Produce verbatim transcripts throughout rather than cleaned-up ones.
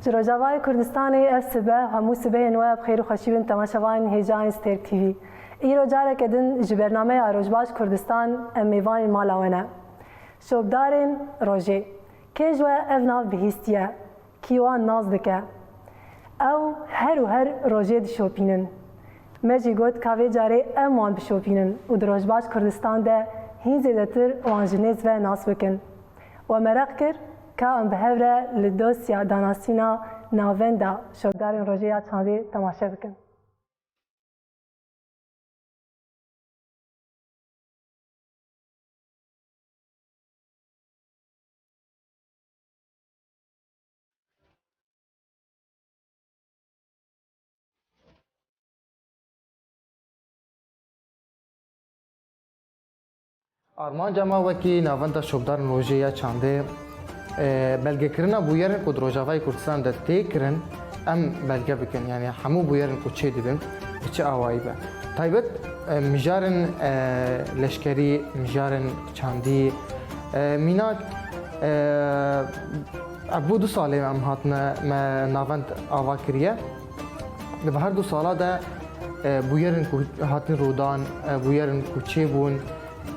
Ji Rojavayê Kurdistanê ev sibe hemû sibehên we bi xêr û xweşî bin temaşevanên hêja Stêrk T V. Îro careke din ji bernameya Rojbaş Kurdistan em mêvanên mala we ne. Şopdarên rojê. Kê ji we ev nav bihîstiye? Kî wan nas dike? Ew her û her rojê dişopînin. Me jî got ka vê carê em wan bişopînin û di Rojbaş Kurdistan de hîn zêdetir wan ji nêz ve nas bikin. We meraq kir ka em bi hev re li dosya danasîna navenda şopdarên rojê ya çandê temaşe bikin. Armanca me wekî Navenda Şopdarên Rojê ya çandê, e, belgekirina bûyerên ku di Rojavayê Kurdistan de tê kirin, em belge bikin. Yanî hemû bûyerên ku çêdibin, bi çi awayî be. Taybet, e, mijarên, e, leşkerî, mijarên çandî, e, mînak, e, ev bû du salê em hatine, me navend ava kiriye. Di her du sala de, e, bûyerên ku hatin rûdan, e, bûyerên ku çêbûn,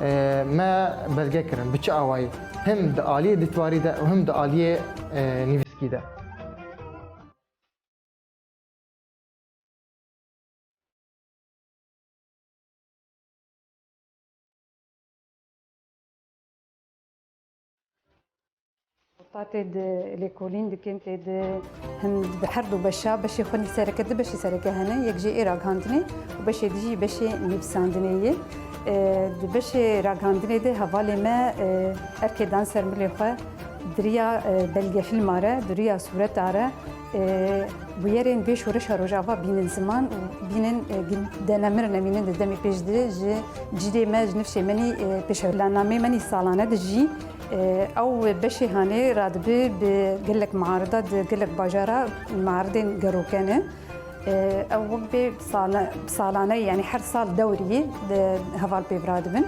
e, me belge kirin. Bi çi awayî? Him di aliyê dîtwarî de û him di aliyê, e, nivîskî de. Tê di lêkolîn dikin, tê di him di her du beşa, beşê xwe nî sereke, di beşê sereke hene, yek jê ê ragihandinê û beşê dî jî beşê nivîsandinê ye. E, di beşê ragihandinê de hevalê me, e, erkê dan ser milê xwe, di riya, e, belgefîlma re, di riya sûreta re, e, bûyerên vê şoreşa Rojava bînin ziman û bînin, e, gin-, de nemirin, em bînin di demê pêş de ji cîdê me, ji nifşê me nî, e, pêşev. Plannameyê me nî salane dijî, e, ew beşê hanê radibe bi gelek miarida di gelek bajara miaridên gerokene. E, ew wek bê sala-, salane, yanî her sal dewrî de heval pê ve radibin.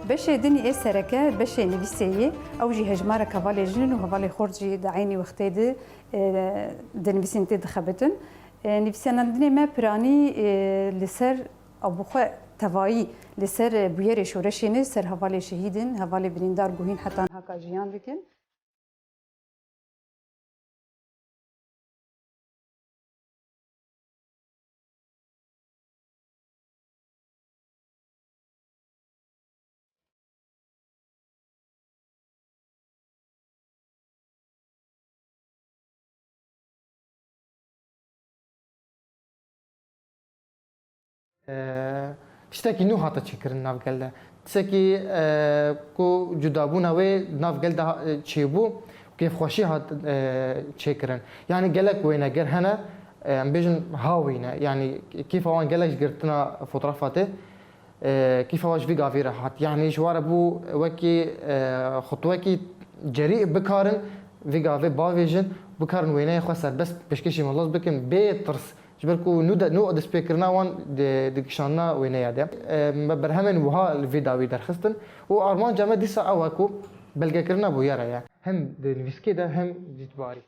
Beşê din ê sereke, beşê nivîsê ye. Ew jî hejmarek hevalê jin in û hevalê xort jî di eynî wextê de, e, dinivîsîn tê dixebitin. E, nivîsandinê me piranî, e, li ser, ew bi xwe tevayî li ser, e, bûyerê şoreşê ne, ser hevalê şehîd in, hevalê birîndar guhîn heta niha ka jiyan dikin. E, tiştekî nû hate çêkirin nav gel de. Tiştekî, e, ku cudabûna wê nav gel de ha-, e, çêbû, kêfxweşî hat, e, çêkirin. Yanî gelek wêneger hene, e, em bêjin ha wêne. Yanî kêfa wan gelek ji girtina fotografa tê. E, kîfa wan ji vî gavê re hat. Yanî ji wan re bû wekî, e, xutwekî cerî bikarin vî gavê bavêjin, bikarin wêneyê xwe serbest pêşkêşî milet bikin bê tirs. Ji ber ku nû de, nû destpêkirina wan di, di kişandina wêneya de. E, me berhemên wiha li vê dawî derxistin û armanca me dîsa ew e ku belgekirina bûyera ye. Hem di nivîskê de hem dîtbarî.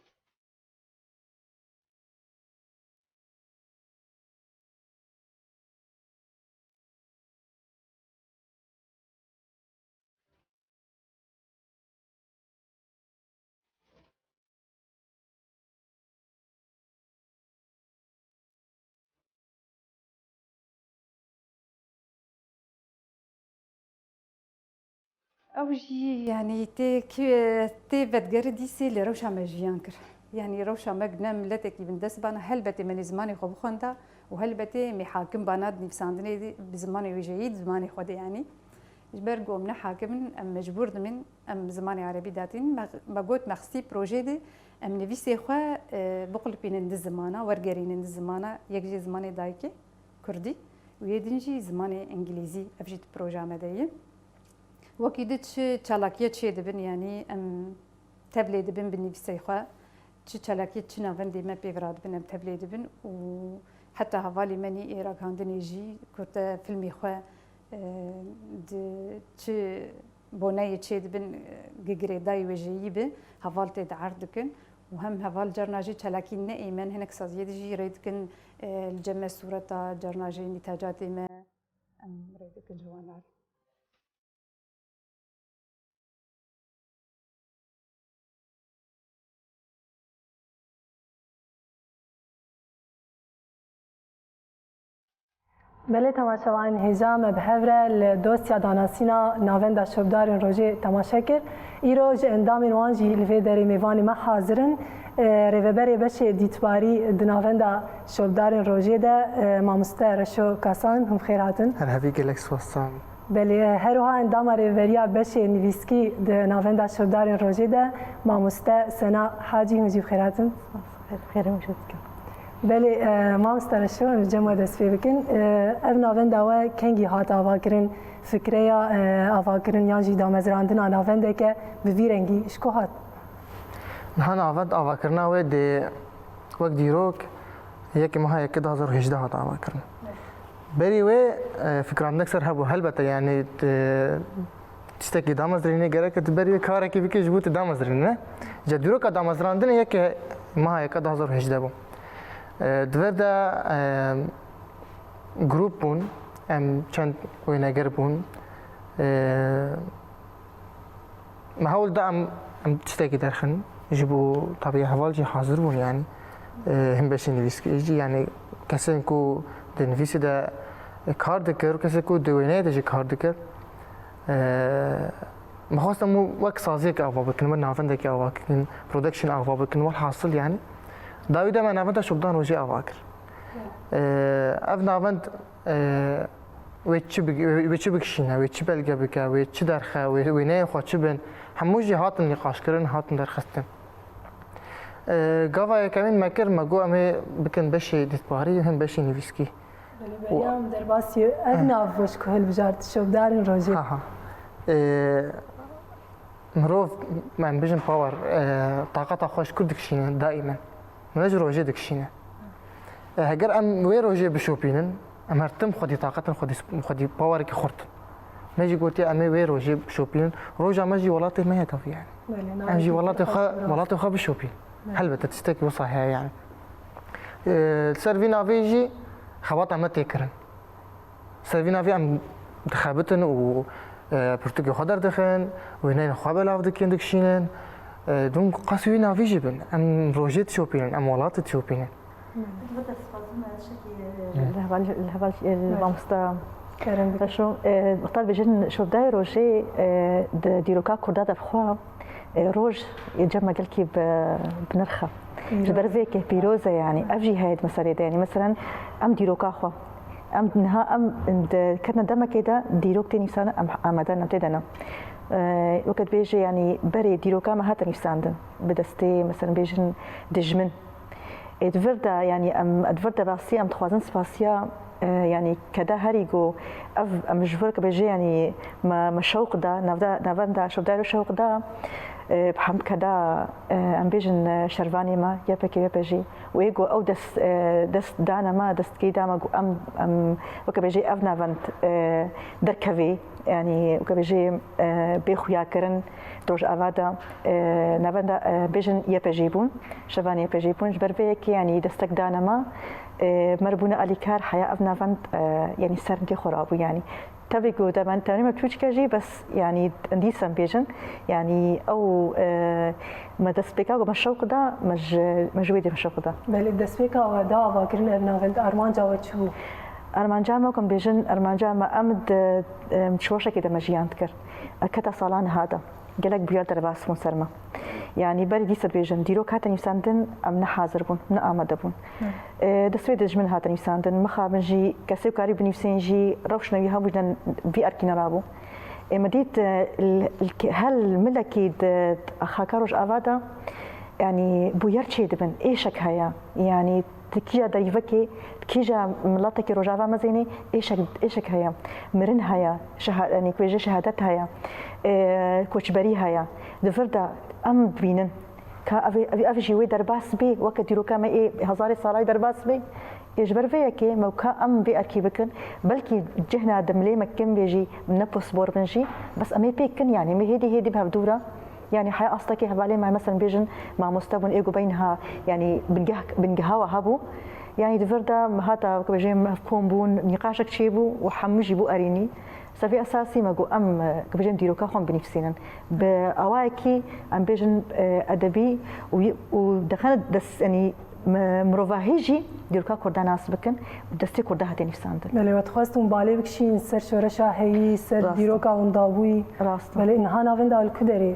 Ew jî, yanî, tê ki-, tê vedigere dîsê li rewşa me jiyan kir. Yanî rewşa me ne miletekî bindest bana, helbetê me nê zimanê xwe bixwenda û helbetê me hakim bana di nivîsandinê de bi zimanê wêjeyî, di zimanê xwe de, yanî. Ji ber ku em ne hakim in, em mecbûr dibin, em zimanê erebî datînin. Me, me got, me xistî projeyê de em nivîsê xwe, e, biqulipînin di zimana, wergerînin di zimana, yek jê zimanê dayikê, kurdî, û yê din jî zimanê îngilîzî, ev jî di proja me de ye. Wekî di çi çalakiyê çê dibin, yanî em tevlê dibin bi nivîsê xwe, çi çalakiyê, çi navendê me pê ve radibin, em tevlê dibin û heta hevalê me nî ê ragihandinê jî ku te filmê xwe, e, di çi boneyê çê dibin, e, gi-, girêdayî wêjeyî bi, heval tê de erd dikin û hem heval carna jî çalakî ne ê me, hinek saziyê de jî rê dikin, e, li cem me sûreta carna jî mîtecatê me em rê dikin ji wan re. Belê temaşevanên hêja, me bi hev re li dosya danasîna Navenda Şopdarên Rojê temaşe kir. Îro ji endamên wan jî li vê derê mêvanê me hazir in. E, rêveberê beşê dîtbarî di Navenda Şopdarên Rojê de, e, mamoste Reşo Kasan, hûn bi xêr hatin. Her hevî gelek spas, sağ olun. Belê, her wiha endama rêveberiya beşê nivîskî di Navenda Şopdarên Rojê de, mamoste Sena Hacî, hûn jî bi xêr hatin. Xêr, xêr, hûn jî dikim. Belê, e, mamoste Reşo, em ji cem we dest pê bikin. E, ev navenda we kengî hat avakirin? Fikreya, e, avakirin yan jî damezrandina navendeke bi vî rengî ji ku hat? Niha navend avakirina wê dê wek dîrok yekê meha yekê du hazar û hejdeh hat avakirin. Berî wê, e, fikirandinek ser hebû. Helbete, yanî, e, tiştekî damezrînê gerek tu berî wê karekî bikî ji bo tu damezrînî, ne? Ca dîroka damezrandinê yekê meha yeka du hazar û hejdeh bû. E, di vir de, e, grûp bûn, em çend wêneger bûn. E, Me hewl da em, em tiştekî derxin. Ji bo tabiya heval jî hazir bûn, yanî, e, hin beşê nivîskê jî, yanî kesên ku di nivîsê de, e, kar dikir û kesên ku di wêneyê de jî kar dikir. E, me xwest em wek saziyekê ava bikin, wek navendekê ava bikin, production ava bikin, welhasil, yanî, dawî de me navenda Şopdan Rojê ava kir. E, ev navend, e, wê çi bik-, wê, wê çi bikişîne, wê çi belge bike, wê çi derxe, wê, wê wêneyên xwe çi bin, hemû jî hatin nîqaşkirin, hatin derxistin. E, gava yekemîn me kir, me got em ê bikin beşê dîtbarî, hin beşê nivîskî. Belê, beriya em derbasî ev nav bû ji ku hilbijart, Şopdarên Rojê. Ha, ha. E, Mirov, em bijin power, e, taqeta xwe ji ku dikişîne daîmen? Ne ji rojê dikişîne. E, heger em wê rojê bişopînin, em her tim xwedî taqetin, xwedî, xwedî powerekî xurt in. Me jî gotiye em ê wê rojê bişopînin. Roja me jî welatê me ye tevî, yanî. Belê, em jî navê welatê xwe, xwe, welatê xwe bişopîn. Belê. Helbete tiştekî wisa heye, yanî. E, li ser vî navê jî xebata me tê kirin. Ser vî navî em dixebitin û, e, pirtûkê xwe derdixin, wêneyên xwe belav dikin, dikişînin. E, dûm qas wî navî jî bin. Em rojê dişopînin, em welatê dişopînin. Hı. Li heval, li heval, e, mamosta Kerem bikin. Reşo, e, wexta dibêjin şopdayê rojê, e, di dîroka Kurda de bi xwe, e, roj, e, cem me gelkî bi, bi nirx e. Pîroz. Ji ber vê yekê pîroz e, yanî. Ev jî heye di meselê de, yanî, meselen, em dîroka xwe, em niha em di, ketine demekê de dîrok tê nivîsandin, em amade ne, em tê de ne. E, weke dibêje, yanî, berê dîroka me hate nivîsandin, bi destê, meselen, bêjin dijmin. Ê, di vir de, yanî, em, di vir de rastî em dixwazin spasiya, e, yanî, keda herî ku ev, em ji vir, weke bêje, yanî, me, me şewq da, navda, navenda şopdayê rojê şewq da, e, bi hemd keda, e, em bêjin, e, şervanê me, Y P G, Y P G, û ê ku ew dest, e, dest dane me, destgîrî da me ku em, em, weke bêje ev navend, e, derkevê, yanî, weke bêje, e, bê xuyakirin, di Rojava de, e, navenda, e, bêjin Y P G bûn, şervanê Y P G bûn. Ji ber vê yekê, yanî, destek dane me, e, me re bûne alîkar, heya ev navend, e, yanî, ser rengê xwe rabû, yanî. Tevî ku de me, tenê me piçûçik e jî, bes, yanî, dîsa em bêjin, yanî, ew, e, me destpêka ku me şewq da, me ji, me ji wê dê me şewq da. Belê, destpêka we da avakirin ev navend, armanca we çi bû? Armanca me, ku em bêjin, armanca me, em di, em, şoreşekê de me jiyan dikir. Keta sala niha de gelek bûyer derbas bûn ser me. Yanî berî dîsa dibêjin, dîrok hate nivîsandin, em ne hazir bûn, ne amade bûn. Hı. E, destê dijmin hate nivîsandin, mixabin jî, kesê ku karî binivîsên jî, rewşna wî hemû ji vî erkî nerabû. E, me dît, e, l-, l-, hel milekî di, di xaka Rojava de, yanî bûyer çêdibin, êşek heye. Yanî di kîja derîvekê, di kîja miletekî Rojava mezênê êşek, êşek heye. Mirin heye, şeha-, yanî ku bêje şehadet heye, e, koçberî heye. Di vir de em dibînin ka ev, ev, ev jî wê derbas bê, weke dîroka me ê hezarê salayî derbas bê. Ê ji ber vê yekê me ka em vê erkî bikin, belkî cihna dimlê me kim bê jî, ne pispor bin jî, bes em ê pê kin, yanî em ê hêdî hêdî bi hevdû re Yanî heya astekê hevalê me, mesela bêjin mamoste bûn, ê ku beyniha, yanî bingeh-, bingeha we hebû. Yanî di vir de me hata, ku bêjin, me kom bûn, nîqaşek çêbû û hemû jî bû erênî. Sefê esasî me got, em, ku bêjin, dîroka xwe binivîsînin. Bi awayekî, em bêjin, e, edebî û, û dixin dest, yanî M-, mirovahî jî dîroka Kurda nas bikin û destê Kurda hate nivîsandin. Belê, we dixwest hûn balê bikişîn ser şoreşa heyî, ser Rast e. dîroka hûn dabûyî. Rast e. Belê, niha navenda li ku derê?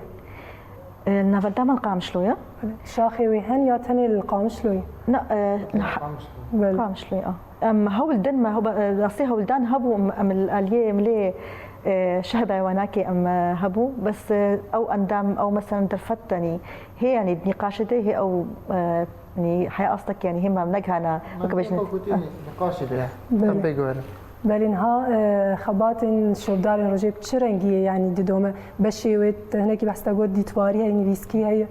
E, navenda me li Qamişlo ye. Belê. Şaxê wê hen ya tenê li Qamişlo ye? Na, e, na, Qamişlo. Belê. Qamişlo ye, a. Em hewl din me, hew-, e, rastî hewldan hebû, em, em li aliyê milê, e, şehda wanakê em, e, hebû. Bes, e, ew endam, ew mesela derfet tenî. Hê, yanî, di nîqaşê de hê ew, e, Yanî heya astek, yanî hê me negihana, weke bêjin. Belê. Em pê guherin. Belê, niha, e, xebatên şopdarên rojê bi çi rengî ye, yanî didome? Beşê wê te hinekî behs te got dîtbarî heye, nivîskî heye.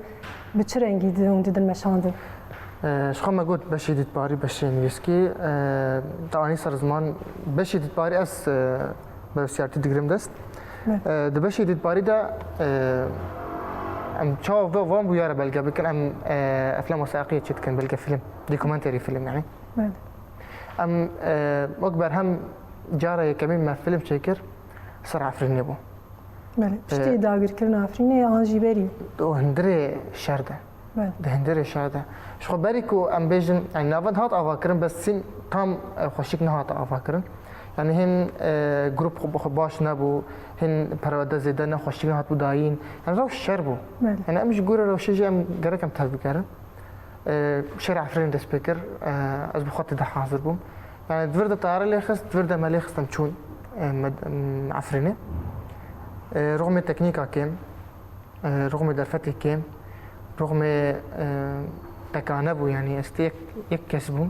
Bi çi rengî di-, hûn didin meşandin? E, ji xwe me got beşê dîtbarî, beşê nivîskî. E, te anî ser ziman, beşê dîtbarî ez, e, Berpirsiyartî digirim dest. Evet. E, di beşê dîtbarî de, e, em çawa ve-, van bûyera belge bikin, em, e, eflama wesaîqiyê çê dikin, belge fîlm, dokumenterî fîlm yanî. Evet. Em, e, wek berhem cara yekemîn me fîlm çêkir, ser Efrînê bû. Belê. E, Piştî dagirkirina Efrînê an jî berî? Di hundirê şer de. Belê. Di hundirê şer de. Ji xwe berî ku em bêjin, yanî navend hat avakirin, bes sîn tam, e, xweşik nehate avakirin. Yanî hîn, e, grup xwe, xwe baş nebû, hîn perwerde zêde ne, xweşik nehatbû dayîn. Yanî rewş şer bû. Belê. Yanî em ji gorî rewşê jî em gerek em tev bigerin. E, şer Efrînê dest pê kir, e, ez bi xwe tê de hazir bûm. Yanî di vir de tayare lê xist, di vir de me lê xist em çûn, e, me, em, Efrînê. E, rixmê teknîka kêm, E, rixmê derfetê kêm, rixmê, e, tekane bû, yanî ez yek, yek kes bûm.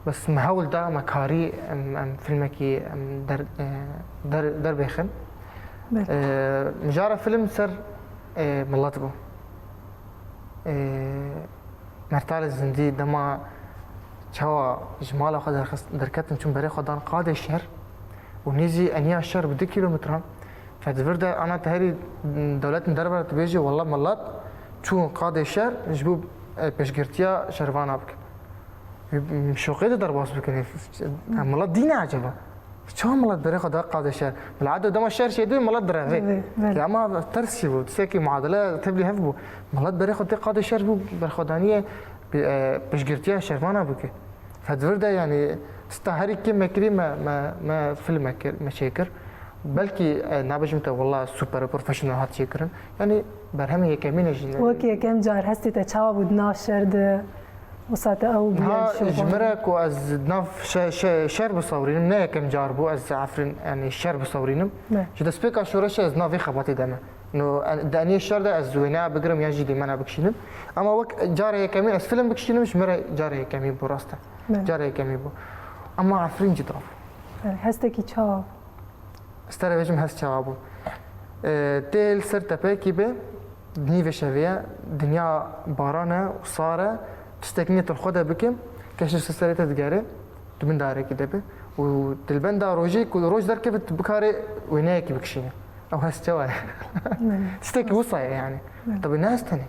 Bes me hewl da, me karî, em, em filmekî, em der, e, der, derbêxin. Belê. E, mijara film ser, e, milet bû. E, Mertalê zindî dema çawa ji mala xwe derxist, derketin, çûn berê xwe dan qadê şer û nêzî eniya şer bi du kîlometran. Fe di vir de ana te herî dewletên derve re dibêjî, wela milet çûn qadê şer ji bo, e, pêşgirtiya şervana bikin. Şoqê de derbas bikin. Milet dîne eceba? Çawa milet berê xwe da qadê şer? Bila edo dema şer çêdibê milet direvê. Direvê, belê. Ya ama ters çi bû? Tiştekî muadele tevlî hev bû. Milet berê xwe tê qadê şer bû, berxwedaniyê, e, piştgirtiya şervana bike. Fedvir de, yanî, sita herî kêm me kirî, me, me, me film me kir, me çêkir. Belkî, e, nabêjim te, wela super professional hat çêkirin. Yanî, berhemê yekemîn e jî. Wek yekem car hestê te çawa bû di nav şer de? Wisa te ew bûye Ha, şovan? Ji min re ku ez di nav şe-, şe-, şer bisewrînim, ne yekem car bû ez Efrîn, yanî şer bisewrînim. Ne. Ji destpêka şoreşê ez di nav vê xebatê de me. No, en-, di eniyê şer de ez wêneya bigirim yan jî dîmena bikişînim. Ama wek cara yekemîn ez film bikişînim, ji min re cara yekemîn bû, rast e. Ne. Cara yekemîn bû. Ama Efrîn cuda bû. Belê, hestekî çawa bû? Ez te re bêjim hest çawa bû. E, tê li ser tepeyekî be, nîvê şevê ye, dinya baran e û sar e, tiştek nîne tu li xwe de bike, keşif ser serê te digere, tu bin darekî de be. Û tu li benda rojê ku roj derkeve tu bikarê wêneyekî bikişîne. Ew hest çawa ye? Belê. Tiştekî wisa ye yanî. Belê. Tabi ne hest tenê.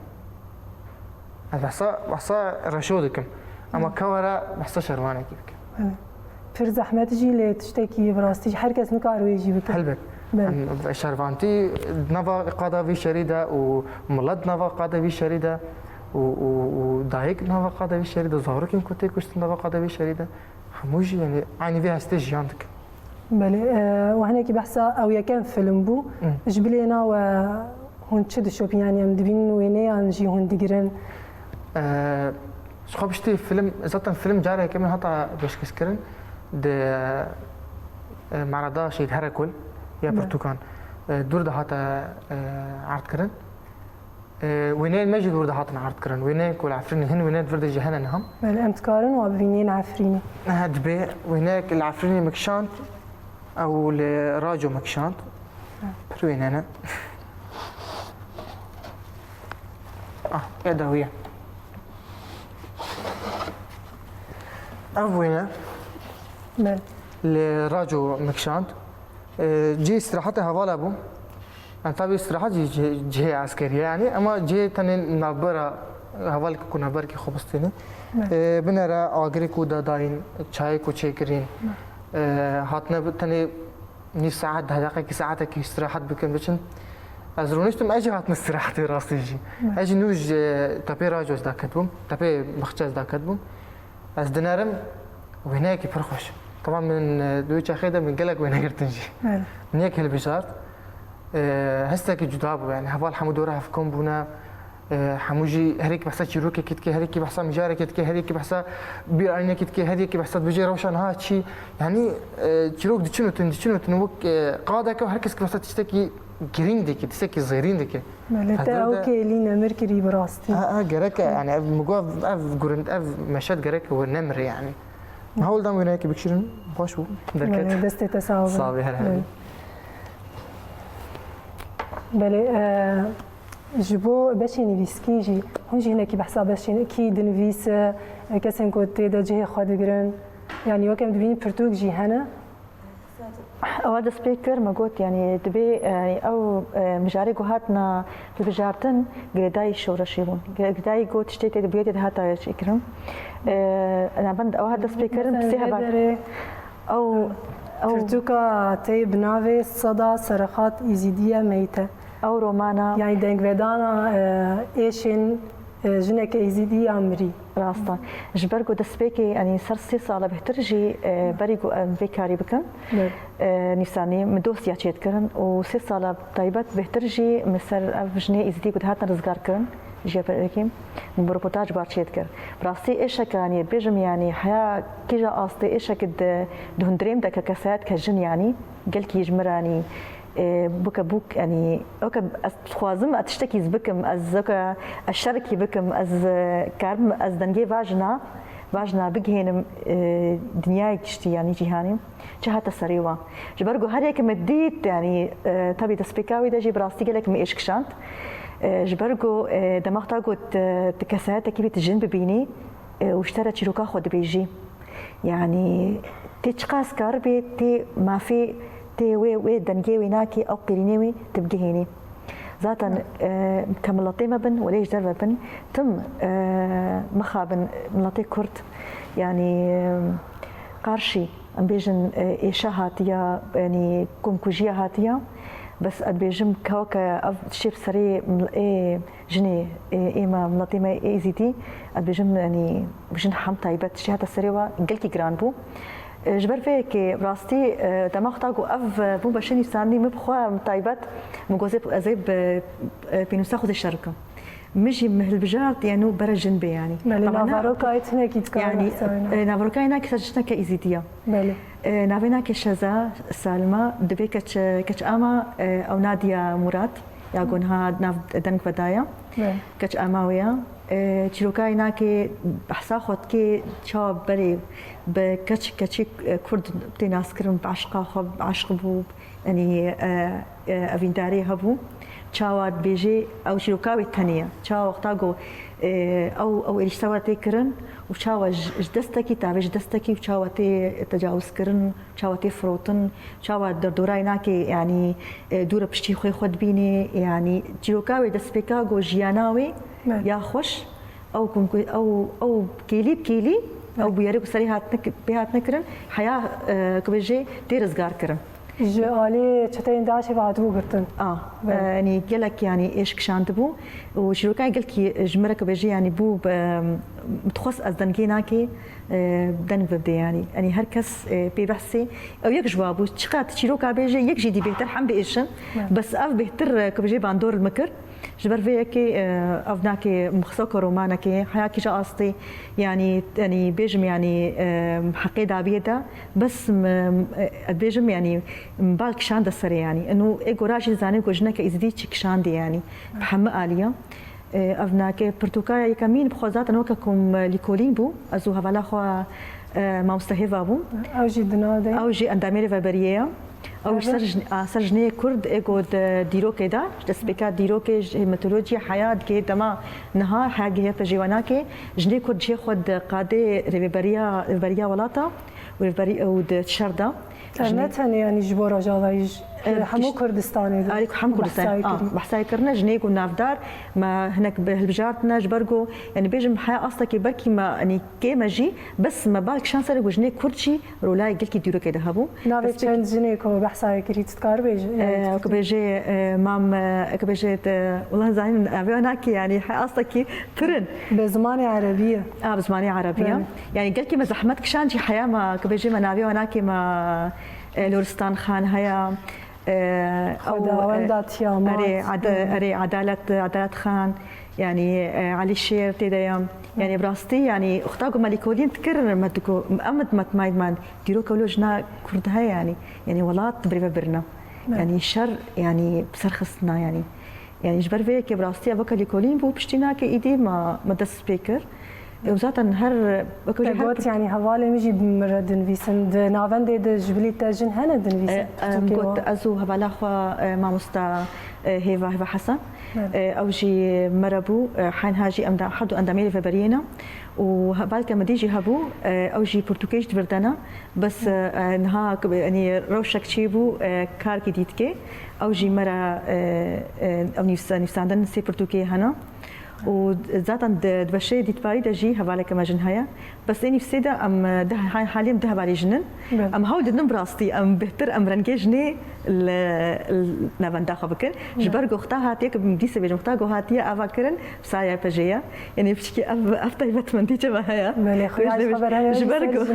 Ez behsa, behsa reşo dikim. Ama Hı. ka were behsa şervanekî bikim. Belê. Pir zehmet jî lê tiştekî bi rastî jî her kes nikare wê jî bike. Helbet. Belê. Em, şervantî nava qada vî şerî de û milet nava qada vî şerî de û, û, û dayik nava qada vî şerî de, zarokên ku tê kuştin nava qada vî şerî de. Hemû jî, yanî, eynî vê hestê jiyan dikin. Belê, e, we hinekî behsa ew yekem film bû. Hı. Ji bilêna we hûn çi dişopîn? Yanî em dibînin wêneyan jî hûn digirin? E, ji xwe piştî film, zaten film cara yekemîn hata pêşkêşkirin di, e, Merada Şehîd Herekol ya Ne. Pirtûkan, e, dûr de hate, e, erdkirin. E, wêneyên me jî li wir de hatin erdkirin. Wêneyên ku li Efrînê hin, wêneyên di vir de jî hene niha. Belê, em dikarin wa bibînin Efrînê. He, dibê wêneyek li Efrînê min kişand, ew li Raco min kişand. He. Pir wêne ne. Ah, ya dawiye. Ev wêne Belê. li Raco min kişand. E, cihê îstirahetê hevala bû. Yani tabi îstirahat jî cihê, cihê eskerî ye yani, ama cihê tenê navbera hevalekî ku navberekî xwe bistînî. Ee, binere agirê ku dadayîn, çayê ku çêkirîn. Ee, hatine bi tenê nîv saet, deh deqekî, saetekî îstirahat bikin, biçin. Ez rûniştim, ez jî hatime îstirahatê rastî jî. Ez jî nû ji tepê raco ez daketbûm, tepê baxçe ez daketbûm. Ez dinerim, wêneyekî pir xweş. Teban min, e, di wê çaxê de min gelek wêne girtin jî. Min yek hilbijart. E, histekî cuda bû, yani heval hemû dora hev kom bûne. E, hemû jî her yekî behsa çîrokekî dike, her yekî behsa mijarekê dike, her yekî behsa bîr ayînekî dike, her yekî behsa dibêje rewşa niha çi. Yani, e, çîrok diçin û tun, diçin û tun wek, e, qadeke û her kes behsa tiştekî girîng dike, tiştekî zêrîn dike. Belê, te ew kêlî nemir kirî bi rastî. Ha, ha, gerek e, yani ev, min got, ev gurind, ev meşed gerek e we nemire yani. Min hewl dan wêneyekê bikişînin, baş bû, derket. Belê, destê te sax be. Sax be, her her. Belê, e, ji bo beşê nivîskî jî, hûn jî hinekî behsa beşên kî dinivîse, e, kesên ku tê de cihê xwe digirin, yani wek em dibînin pirtûk jî hene. Ewa dest pê kir, me got, yanî, dibê, yanî, ew, e, mijarê ku hatina hilbijartin, girêdayî şoreşê bûn. Gire-, girêdayî got, tiştê tê dibûyê tê dihata çêkirin. E, navend ewa dest pê kirin, sê heval. Ew, ew. Pirtûka te bi navê Seda Serexat Îzîdiye Meyte. Ew romana. Yanî dengvedana, e, êşên, e, jineke Êzîdî ya mirî. Rast e. Ji ber ku destpêkê, yanî ser sê sala bêhtir jî, e, berî ku em vê karî bikin, e, nîsanî min dosya çêdikirin û sê sala taybet bêhtir jî min ser ev jinê Êzîdî ku dihatin rizgarkirin, ji ber yekê min bi reportaj bar çêdikir. Bi rastî êşeke, yanî bêjim, yanî heya kîja astê êşeke di, di hundirêm de ke kesayet ke jin, yanî gelkî ji min re, yanî, e, bûke bûk, yanî, weke ez dixwazim, ez tiştekî ez bikim, ez weke ez şerekî bikim, ez, e, karim, ez dengê vajina, vajina bigihênim, e, dinyayê giştî, yanî cîhanê. Çi hate serê wan. Ji ber ku her yek min dît, yanî, e, tabî destpêka wî de jî bi rastî gelek min êş kişand. E, ji ber ku, e, dema wexta ku tu, tu kesayetekî bî, tu jin bibînî, e, û ji te re çîroka xwe dibêjî. Yanî tê çiqas karibê, tê mafê, tê wê, wê dengê wê nakê, ew qêrînê wê tu bigihênî. Zaten, e, ke miletê me bin, welê ji derve bin, tim, e, mixabin miletê Kurd, yanî, e, qarşî, em bêjin, e, êşa hatiya, yanî komkujiya hatiya, bes ez dibêjim, kewke ev tiştê bi serê mil-, ê, jinê, ê, ê me, miletê me ê Êzîdî, ez dibêjim, yanî, jin hem taybet, tiştê hate serê we gelkî giran bû. E, ji ber vê yekê, rastî, e, dema wexta ku ev, e, bû beşê nîsanî, min bi xwe taybet, min got, ez ê bi, e, pênûsa xwe zê şer bikim. Min jî min hilbijart, yanî, bere jin bê, yanî. Belê, naveroka yê tinekî dikare behsa wê nake. E, naveroka yê nake, jineke Êzîdî ya. Belê. E, navê nake Şeza Salima, dibê keç, keç ama, e, ew Nadia Murat. Ya ku niha nav deng vedaya. Keç ama wê ya. E, çîroka wê nake behsa xwe dike çawa berê bi keç, keçê, e, Kurd tê naskirin, bi eşqa xwe, bi eşq bû, yanî, e, e, evîndarê hebû. Çawa dibêjê ew çîroka wê tenê ye. Çawa wexta ku, e, ew, ew êrîşte were tê kirin û çawa ji, ji destekî, tavê ji destekî û çawa tê tecawizkirin. Çawa tê firotin, çawa derdorayê nake, yanî, e, dûre piştî xwe xwe dibînê, yanî çîroka wê destpêka ku jiyana wê ya xweş, ew ku, ew, ew kêlî bi kêlî, ew bûyerê ku serê hatine ki-, pê hatine kirin, heya, e, ku bêjê tê rizgar kirin. Ji alî çeteyên DAIŞê ve hatibû girtin. A, e, yanî gelek, yanî êş kişandibû û çîroka gelkî ji min re ku bêjê, yanî bû bi, dixwest ez dengê nake, e, deng bibdê, yanî. Yanî her kes, e, pê behsê. Ew yek ji wa bû. Çiqas çîroka bêje, yek jî dî bêhtir hem biêşin. Bes ev bêhtir, e, ku bêjê bandor li min kir. Ji ber vê yekê, e, ev nake mixsoka romanekê, heya kîja astê, yanî, yanî bêjim, yanî, e, heqê dabiyê de. Bes, m, e, ez bêjim, yanî, bal kişande serê, yanî. Eno ê gora jî zanî ku jineke Êzidî çi kişandê, yanî. Bi hemî aliya. E, ev nake pirtûka yekemîn bi xwe zaten weke ku em lîkolîn bû, ez û hevala xwe, e, mamoste hêva bûn. Ew jî di nav de ye? Ew jî endamê rêveberiyê ye. Ew jî ser jin-, a, ser jinê Kurd ê ku di dîrokê de, ji destpêka dîrokê, ji metodolojiyê heya digihê dema niha, heya gihê pejê we nake, jinê Kurd cihê xwe di qadê rêveberiya, rêveberiya welata û rêveberî-, û di şer de. Te ne tenê, yanî ji bo Rojavayî ji Li hemû Kurdistanê de. Arî ku hemû Kurdistanê behsa kirî. Ah, behsa kirine, jinê ku navdar, me hinek bi hilbijartine ji ber ku, yanî bêjim heya astekî berkî me, yanî kêm e jî, bes me bal kişand ser ku jinê Kurd jî rolayê gelkî dîrokê de hebû. Navê çend jinê ku behsa kirî, tu dikar bêjî? Ee, ku bêjê, e, mam, e, ku bêjê, e, wela zanîn, navê wan nakê, yanî heya astekî pir in. Bi zimanê erebî ye. A, bi zimanê erebî ye. Evet. Yanî gelkî me zehmet kişand jî heya me, ku bêjê me navê wan nakê me, e, Loristan Xan heya. Ee, Xwedawenda Tiyamat. Erê, Ade-, erê, Adalet, Adalet Xan, yanî, e, Elî Şêr tê de ye. Yanî bi rastî, yanî wexta ku me lêkolîn dikir, me digo, em me dimayî me dîroka wilo jina Kurd heye yanî. Yanî welat di birê ve birine. Evet. Yanî şer, yanî bi ser xistina yanî. Yanî ji ber vê yekê bi rastî ev weke lêkolîn bû, piştî nakê îdî me, me dest pê kir. Û zaten her weke Te jî her got, yanî hevalê min jî bi min re dinivîsin. Di navendê de ji bilî te jin hene dinivîsin? E, em pirtûkê got, wan? Ez û hevala xwe, e, mamosta, e, Hêva, Hêva Hesen. Evet. E, ew jî me re bû, e, heyn ha jî em de her du endamê rêveberiyê ne. Û hevaleke min dî jî hebû, e, ew jî pirtûkê jî di vir de ne. Bes, e, e, niha, yanî rewşek çêbû, e, karkî dî dike. Ew jî me re, e, e, ew nivîsa-, nivîsandin sê pirtûkê hene. Û zaten di, di beşê dîtbarî de jî hevaleke me jin heye. Bes ênî sê de em, eh, deh, ha-, halî em deh hevalê jin in. Belê. Em hewl didin bi rastî, em bêhtir, em rengê jinê li, li navenda xwe bikin. Ji ber ku wexta hatiye, ku dîse bêjim, wexta ku hatiye ava kirin, bi saya pejê ye. Yanî piçikî ev, ev taybetmendî çi me heye. Belê, xuya ji xwe berheve ji ber ku,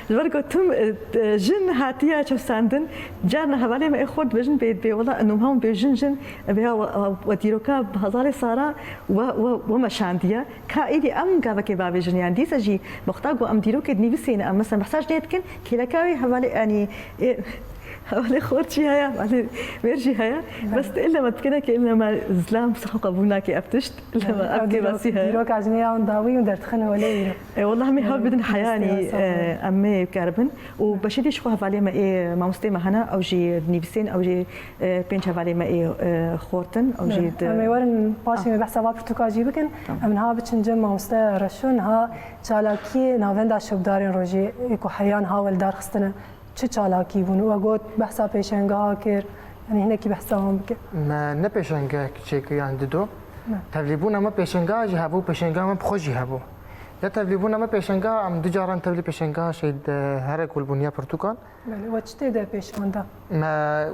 ji ber ku tim, eh, jin hatiye çewsandin, carna hevalê me ê xort dibêjin bê, bê wela, nûm hewm bê jin, jin, bê ya we, we dîroka bi hezarê sara, we, we, we meşandiye. Ka êdî em gavekê bavêjin, yanî dîsa jî wexta ku em dîrokê dinivîsîne, em mesela behsa jinê dikin, kêleka wê hevalê, yanî, ê, hevalê xort jî heye, hevalê mêr jî heye. Bes ille me dikine ki ille me zilam ser xwe qebûl nake ev tişt, ille me ev kêbasî heye. Dîroka jinê ya hûn dawî û derdixin holê îro. E, wela em ê hewl bidin heya, yanî, e, em ê bikaribin. Û beşê dî ji xwe hevalê me ê mamostê me hene, ew jî dinivîsên, ew jî, e, pênc hevalê me ê, e, xort in, ew jî di... Em ê werin paşê me behsa va pirtûka jî bikin. Tamam. Em niha biçin cem mamoste Reşo, niha çalakiyê navenda şopdarên rojê ê ku heya niha we li dar xistine. Çi çalakî bûn? We got behsa pêşengeha kir, yanî hinekî behsa wan bike. Me ne pêşengehek çêkir, yanî dido. Ne. Tevlîbûna me pêşengeha jî hebû, pêşengeha me bi xwe jî hebû. Ya tevlîbûna me pêşengeha, em du caran tevlî pêşengeha Şehîd, e, Herek û li bûniya pirtûkan. Belê, we çi tê de pêşan da? Me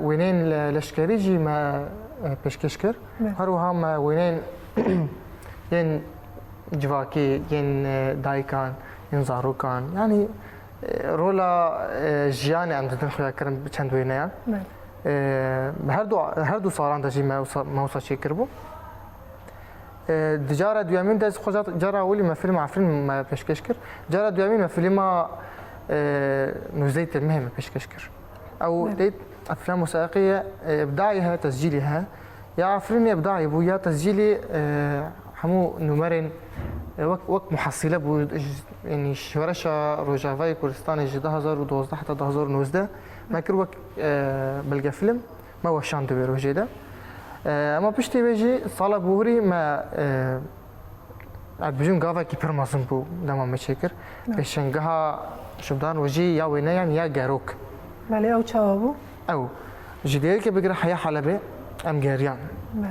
wêneyên le-, leşkerî jî me, e, pêşkêş kir. Belê. Her wiha me wêneyên yên civakî, yên, e, dayikan, yên zarokan, yanî, e, rola, e, jiyanê em didin xuya kirin bi çend wêneyan. Belê. E, her du, her du salan de jî me wisa, me wisa çêkiribû. E, di cara duyemîn de ez xwe ca-, cara ewilî me fîlma Efrîn me pêşkêş kir. Cara duyemîn me fîlma, e, nûzdehê Temmehê me pêşkêş kir. Ew Evet. tê eflama wesaiqî ye, e, îbdayî heye, tescîlî heye. Ya Efrînê îbdayî bû, ya tescîlî, e, hemû nûmerên, e, wek, wek muhesîle bû, j-, yanî şoreşa Rojavayê Kurdistanê ji du hazar û dozdeh heta du hazar û nozdeh me kir wek, e, belgefîlm. Me weşand di wê rojê de. E, ema piştî wê jî sala bihurî me, e, ez dibêjim gavekî pir mezin bû dema me çêkir. Evet. Pêşengeha şopdarên rojê ya wêneyan ya gerok. Belê, ew çawa bû? Ew, ji dêrikê bigire heya Helebê em geriyan. Belê.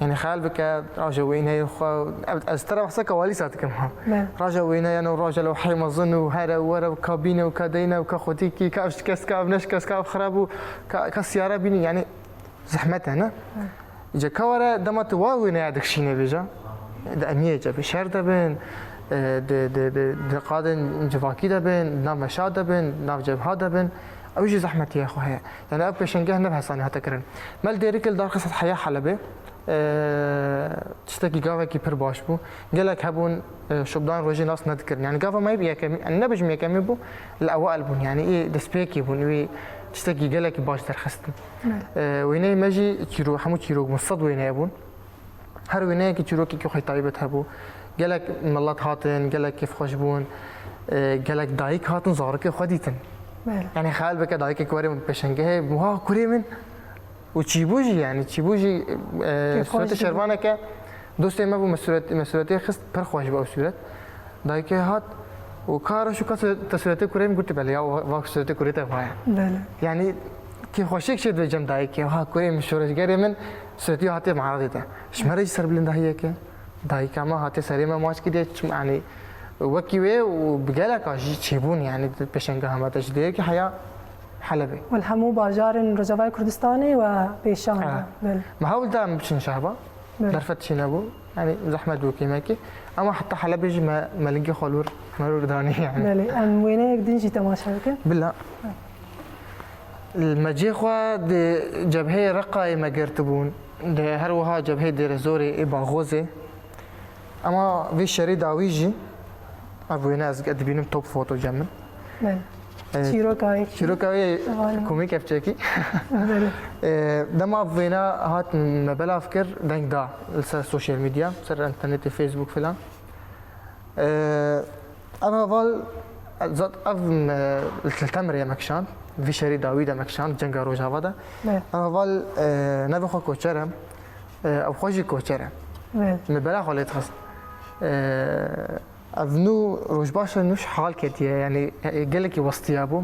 Yanî xeyal bike, roja wêneyê xwe, ev, ez te re behsa kewalîsa dikim ha. Belê. Roja wêneyan û roja lewheyê mezin û here û were û ka bîne û ka deyne û ka xwedîkî, ka ev şikest, ka ev neşikest, ka ev xirab û ka, ka siyara bînî, yanî zehmet e, ne? Belê. Îca ka were dema tu wa wêneya dikişîne vêca, di emniyê de bin, şer de bin, e, di, di, di, di qadên civakî de bin, di nav meşa de bin, di nav cebha de bin, ew jî zehmetiya xwe heye. Yanî ev pêşengeh ne bi hesanî hate kirin. Me li Dêrikê li dar xist heya Helebê. E, tiştekî gavekî pir baş bû. Gelek hebûn, e, şopdan rojê nas nedikirin. Yanî gava me yekemî, yanî nebêjim yekemî bû, li ewail bûn. Yanî ê destpêkê bûn, wî tiştekî gelekî baş derxistin. Evet. E, wêneyê me jî çîro-, hemû çîrok bûn, sed wêneye bûn. Her wêneyekî çîrokekî xwe taybet hebû. Gelek milet hatin, gelek kêfxweş bûn, e, gelek dayik hatin, zarokê xwe dîtin. Evet. Yanî xeyal bike dayikek were pêşengehê, wiha kurê min, û çîbû jî, yanî çîbû jî, e, Kêfxweş sûretê jî bû. Şervaneke dostê me bû, me sûret-, me sûretê xist, pir xweş bû ew sûret. Dayikê hat û ka Reşo ka sûret-, te sûretê kurê min, gotî belê ya, va sûretê kurê te vaya. Belê. Yanî Kêfxweşiyek çêdibe cem dayikê. Ha kurê min, şoreşgerê min, suretiya hatê meradê de. Ji me re jî serbilindahiyeke. Dayika me hatê serê me maç kiriye. Çim, yanî, wekî wê û bi geleka jî çêbûn, yanî, di pêşengeha me de ji dêrkî heya Helebê. Wal hemû bajarên Rojavayê Kurdistanê we pêşan da. Ha. Belê. Me hewl da em biçin Şehba. Belê. Derfet çî nebû. Yanî zehmet bû kêmekî. Ama heta Helebê jî me, me lingê xwe li wir, me li wir danî yanî. Belê. Em wêneyek din jî temaşe bikin. Bila. Li me cê xwe di cebheyê Reqayê me girtibûn. Di her wiha cebheyê Dêrezorê ê Baxozê. Ama vê şerê dawî jî, ev wêne ez dibînim top foto cem min. Belê. E, Çîroka wê kî? Çîroka wê Hevalê min. Komî kevçekî. Belê. E, dema ev wêne hat me belav kir, deng da li ser sosyal medya, ser internetê, Facebook filan. E, ev heval, zat ev me, li Temirê me kişand, vî şerî dawî de me kişand, cenga Rojava de. Belê. Ev heval, e, nevê xwe koçer e, e, ew xwe jî koçer e. Belê. Me bela xwe lê dixist. E, Ev nû rojbaş e, nû ji hal ketiye, yanî, e, gelekî westiya bû.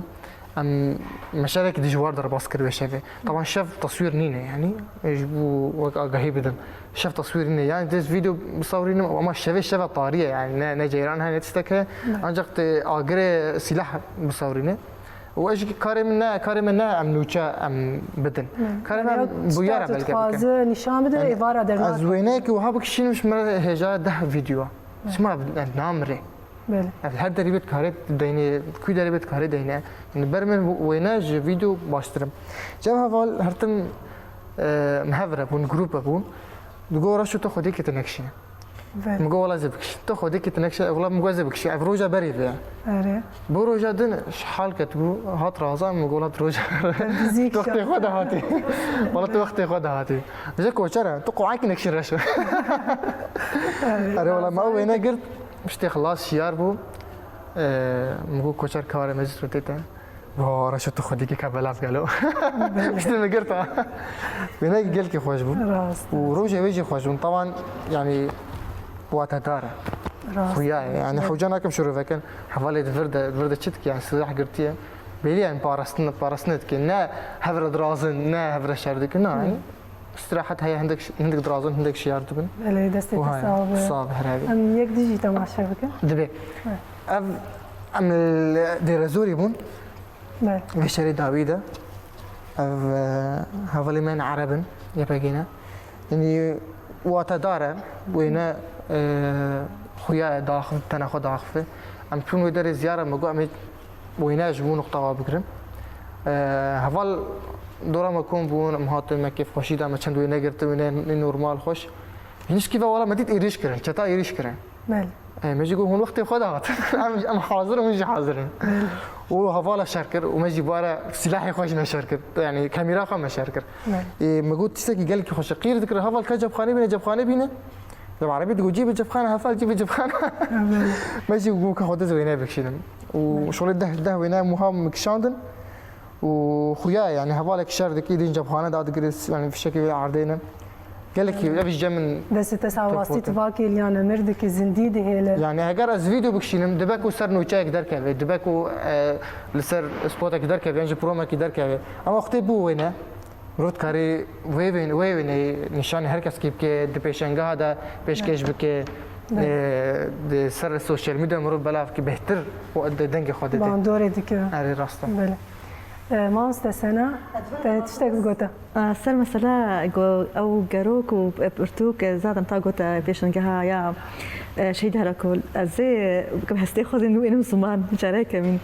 Em meşerekî dijwar derbas kir wê şevê. Taban şev teswîr nîne, yanî, e, ji bo wek agahî bidim. Şev teswîr nîne. Yanî, tu vîdeo bisawirînim, ama şevê şeva tarî ye, yanî, ne, ne ceyran hene, ne tiştek heye. Ne. Ancak tu agirê sîlah bisawirîne. Û ez jî karê min ne, karê min ne, em nûçe em bidin. Ne. Karê min, yanî, em bûyera belge bikin. Dixwaze nîşan bide, yanî, êvara dernake. Ez wêneyekî wiha bikişînim, ji me re hêja deh vîdeo. Çima ev, ev namire? Belê. Ev her derî bê dikarê deyne, kû derê bê dikarê deyne. Yanî ber min wêne ji vîdeo baştir im. Cem heval her tim, e, em hev re bûn, grûpe bûn. Digo, "Reşo tu xwedî kê tu nekişîne." Belê. Min got, "Wela zê bikişî." "Tu xwedî kê tu nekişîne, wela min got zê bikişî." Ev roja berê ve. Erê. Bo roja din ji hal ketibû, hat raza, min got, "Wela tu roja." Dizî. "Tu wextê xwe de hatî." "Wela tu wextê xwe de hatî." Ji koçer e, "Tu qoçekî nekişîn Reşo." Erê, wela me wêne girt. Piştê xilas şiyar bû. Ee, min got, "Koçer, karê me jî sûretê te." Wa, Reşo, tu xwedî kê ka belav gelo. Piştê min girta. Wêneyekî gelkî xweş bû. Rast. Û rojê wê jî xweş bûn. Taban, yanî, watedar e. Rast. Xuya ye. Yanî, hewce nakim şirovekin. Hevalê di vir de, di vir de çi dike? Yanî, silah girtiye. Belê, yanî, parastin, parastin dike. Ne hev re dirazin, ne hev re şer dikin. Na, yanî, Îstirahet heye, hindek, hindek dirazin, hindek şiyar dibin. Belê, destê te sax be. Sax be, her hebî. Em yek dî jî temaşe bikin. Dibe. Ev, em li Dêrezorî bûn. Belê. Vê şerê dawî de. Ev, e, hevalê me ne Ereb in, Y P G ne. Yanî, watedar e, wêne, e, xuya daxif, tena xwe daxife. Em çûn wê derê ziyara, me got, em ê wêne ji bo nuqta wa bigirin. E, heval dora me kom bûn, em hatin, me kêfxweşî da, me çend wêne girtin, wêne normal, xweş. Hîn ji kî ve wela me dît êrîş kirin, çeta êrîş kirin. Belê. E, me jî got, hûn wextê xwe de hatin. Em, em hazir in, hûn jî hazir in. Belê. Û hevala şer kir, û me jî bara silahê xwe jî me şer kir. Yanî kamera xwe me şer kir. Belê. E, me got, tiştekî gelekî xweş e. Qîr dikir, heval ka cebxanê bîne, cebxanê bîne. Li Erebî digot, "Cî bi cibxana, heval cî bi cibxana." Belê. Me jî got, "Ka xwe dest wêne bikişînim." Û şolê deh, deh wêne muha min kişandin. Û xuya, yanî, hevalek şer dikî, din cibxane da digire, yanî, fişekê wê erdêne. Gelekî, ev ji cem min. Destê te sağ ol, rastî tu vakê liyan emir dikî, zindî dihêle. Yanî, heger ez vîdeo bikişînim, dibe ku ser nûçeyek derkeve, dibe ku, e, li ser spotek derkeve, yan jî promekî derkeve. Ama wextê bû wêne. Mirov dikarê wê wê-, wê wêneyê nîşanî her keskî bike, di pêşengeha de pêşkêş bike, e, di ser sosyal medya mirov belav ki bêhtir û de-, dengê xwe dide. Bandorê dike. Erê, rast e. Belê. E, mamoste Sena, te tiştek bigota? E, ser mesela go-, ew gerok û pirtûk, e, zaten ta gota pêşengeha ya, e, Şehîd Herakol. Ez ê, e, hestê xwe zî wênim ziman, careke min.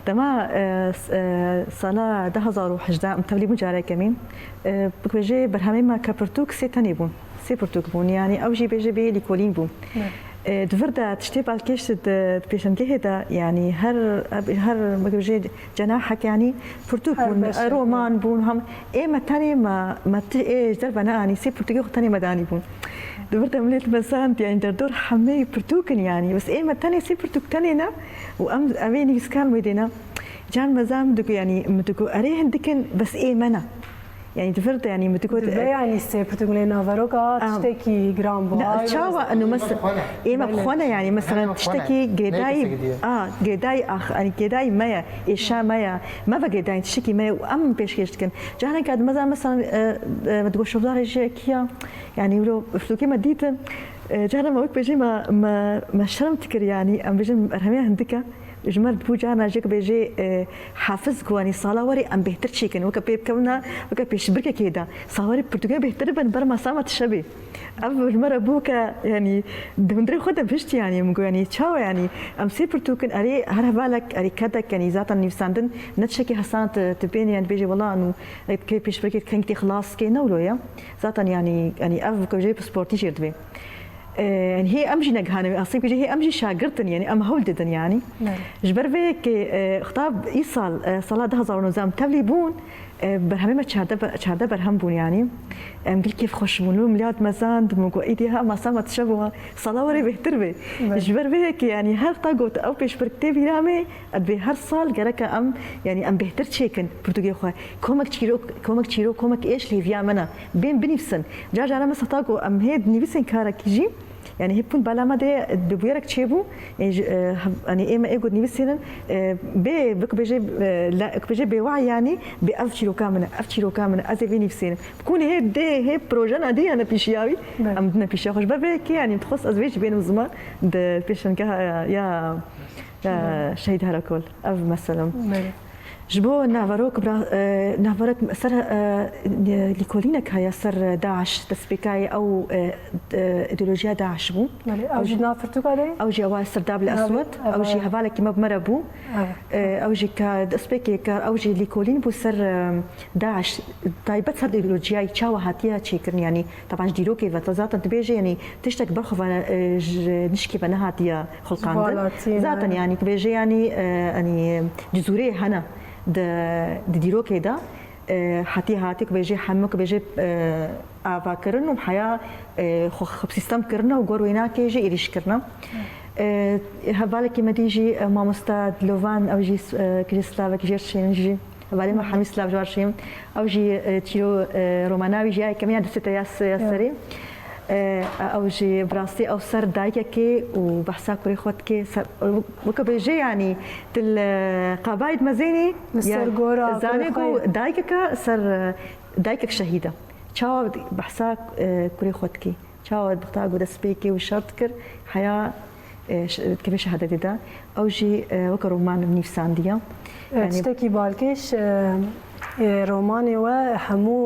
Dema, e, s-, e, sala du hezar û hejdeh em tevlî bûn careke min. E, bikbêjê berhemê me ke pirtûk sê tenê bûn. Sê pirtûk bûn. Yanî ew jî bêje bê lîkolîn bûn. Ne. E, di vir de tiştê balkêş di, di pêşengehê de, yanî her, her, bikbêjê cenahek, yanî pirtûk bûn, roman bûn, hem ê me tenê me, me ti-, ê ji derve neanî, sê pirtûkê xwe tenê me danî bûn. Di vir de milê li me zand, yanî derdor hemê pirtûk in yanî. Bes ê me tenê sê pirtûk tenê ne û em, em ê nivîskar wê dê ne. Can me zand digo, yanî min digo, erê hindik in, bes ê me ne. Yani di vir de yani min digot, Dibe e, yanî sê pirtûk lê naveroka Em, tiştekî giran bû. Ne, Ay, çawa eno mes-, ê me Belê. xwe ne yani, mesela Em, xwe ne. tiştekî Neyse girêdayî, gidiyor. a, girêdayî ax, yani girêdayî me ye, êşa me ye, me ve girêdayî tiştekî me ye û em pêşkêş dikin. Careke di meza mesela, e, e, me digot şovdarê jî ye kî ya, yani wilo pirtûkê me dîtin. E, carna me wek bêjî me, me, me şerm dikir yani, em bêjin erhemiya hindike. Ji me re bû carna jê ku bêjê, e, Hafiz ku, yanî sala werê em bêhtir çêkin, weke pê bikevin, weke pêşbirkekê de. Sala werê pirtûkê bêhtir bin, ber masa me tişe bê. Ev ji me re bû ke, yanî, di hundirê xwe de bihişt, yanî, min got, yanî, çawa, yanî, em sê pirtûk in, erê, her hevalek, erê, kedek, yanî, zaten nivîsandin ne tiştekî hesan tu, tu bên, yanî, bêjê, wela, nû, e, kê pêşbirkê kengî tê xilas kê, ne wilo ye. Zaten, yanî, yanî, ev, weke jê bi sportî jêr dibê. E, yani hê em jî ne gihanê wê asê, jî hê em jî şagirt in, yani em hewl didin yani. Evet. Ji ber vê yekê, e, xtab îsal, e, sala du hazar û nozde em tevlî bûn, e, berhemê me çardeh be-, çardeh berhem bûn yani. Em gil kêf xweş bûn. Û miliyat mezand, min got, "Îdî ha masa me tişe bû, sala werê bêhtir bê." Evet. Ji ber vê yekê yani her xta got, ew pêşbirk tê vîra me, Divê her sal gereke em, yani em bêhtir çêkin pirtûkê xwe. Komek çîrok, komek çîrok, komek êş li hêviya me ne. Bên binivîsin. Car caran mesela heta ku em hê dinivîsin karekî jî, yani hê pûn bala me de di bûyerek çêbû, e, ji, e, hev-, yani ê me ê ku dinivîsînin, e, bê, bi ku bêjê, e, la, ku bêjê bêway yani, bê ev çîroka min e, ev çîroka min e, ez ê vê nivîsînim. Bi ku hê dê, hê proje ne dê yani pêşiya wî, Belê. em dine pêşiya xwe. Ji ber vê yekê yani dixwest ez vê jî bênim ziman di pêşangeha ya, ya, Ee, Şehîd Herakol, ev mesela. Belê. Ji bo naverok bira-, e, naverok ser, e, lîkolînek heye ser DAIŞ, destpêkayê ew, e, e, îdeolojiya DAIŞ bû. Belê, ew Ew jî jî nav pirtûka de? Ew jî ewa ser Dabil Nav-, Eswed, ew jî ewa. hevalekî me bi me re bû. Evet. E, ew jî ka destpêkê kar, ew jî lîkolîn bû ser, e, DAIŞ, taybet ser îdeolojiyayê çawa hatiye çêkirin, yanî Teban ji dîrokê ve, te zaten dibêje, yanî tiştek berxwe ve, e, ji nişkê ve nehatiye xulqandin. Ji vala tîne. Zaten, yanî, dibêje, yanî, e, yanî, cizûrê hene di, di dîrokê de, e, hatiye, hatiye, ku bêje hemû, ku bêje, e, avakirin û heya, e, xwe, xwe bi sîstem kirine û gor wênakê jî êrîş kirine. E, hevalekî me dî jî, e, mamosta Dilovan, ew jî, e, kujê slavek jêr şên jî. Hevalê me Hemî Slav ji wan şêm. Ew jî, e, çîro, e, romana wî jî ya yekemîn ya destê te ya se-, ya Ya. serê. E, ew jî bi rastî ew ser dayikekê û behsa kurê xwe dike. Ser, weke bêje yanî til, e, qabayî di mezênî Li ser ya gora zanê kurê ku xwe. dayikeke ser, e, dayikek şehîd e. Çawa behsa, e, kurê xwe dike? Çawa dixta ku destpêkê û şer dikir, heya, e, ş-, dikeve şehadetê de. Ew jî, e, weke roman nivîsandiye. E, Yani tiştekî balkêş, e, e, romanê we hemû,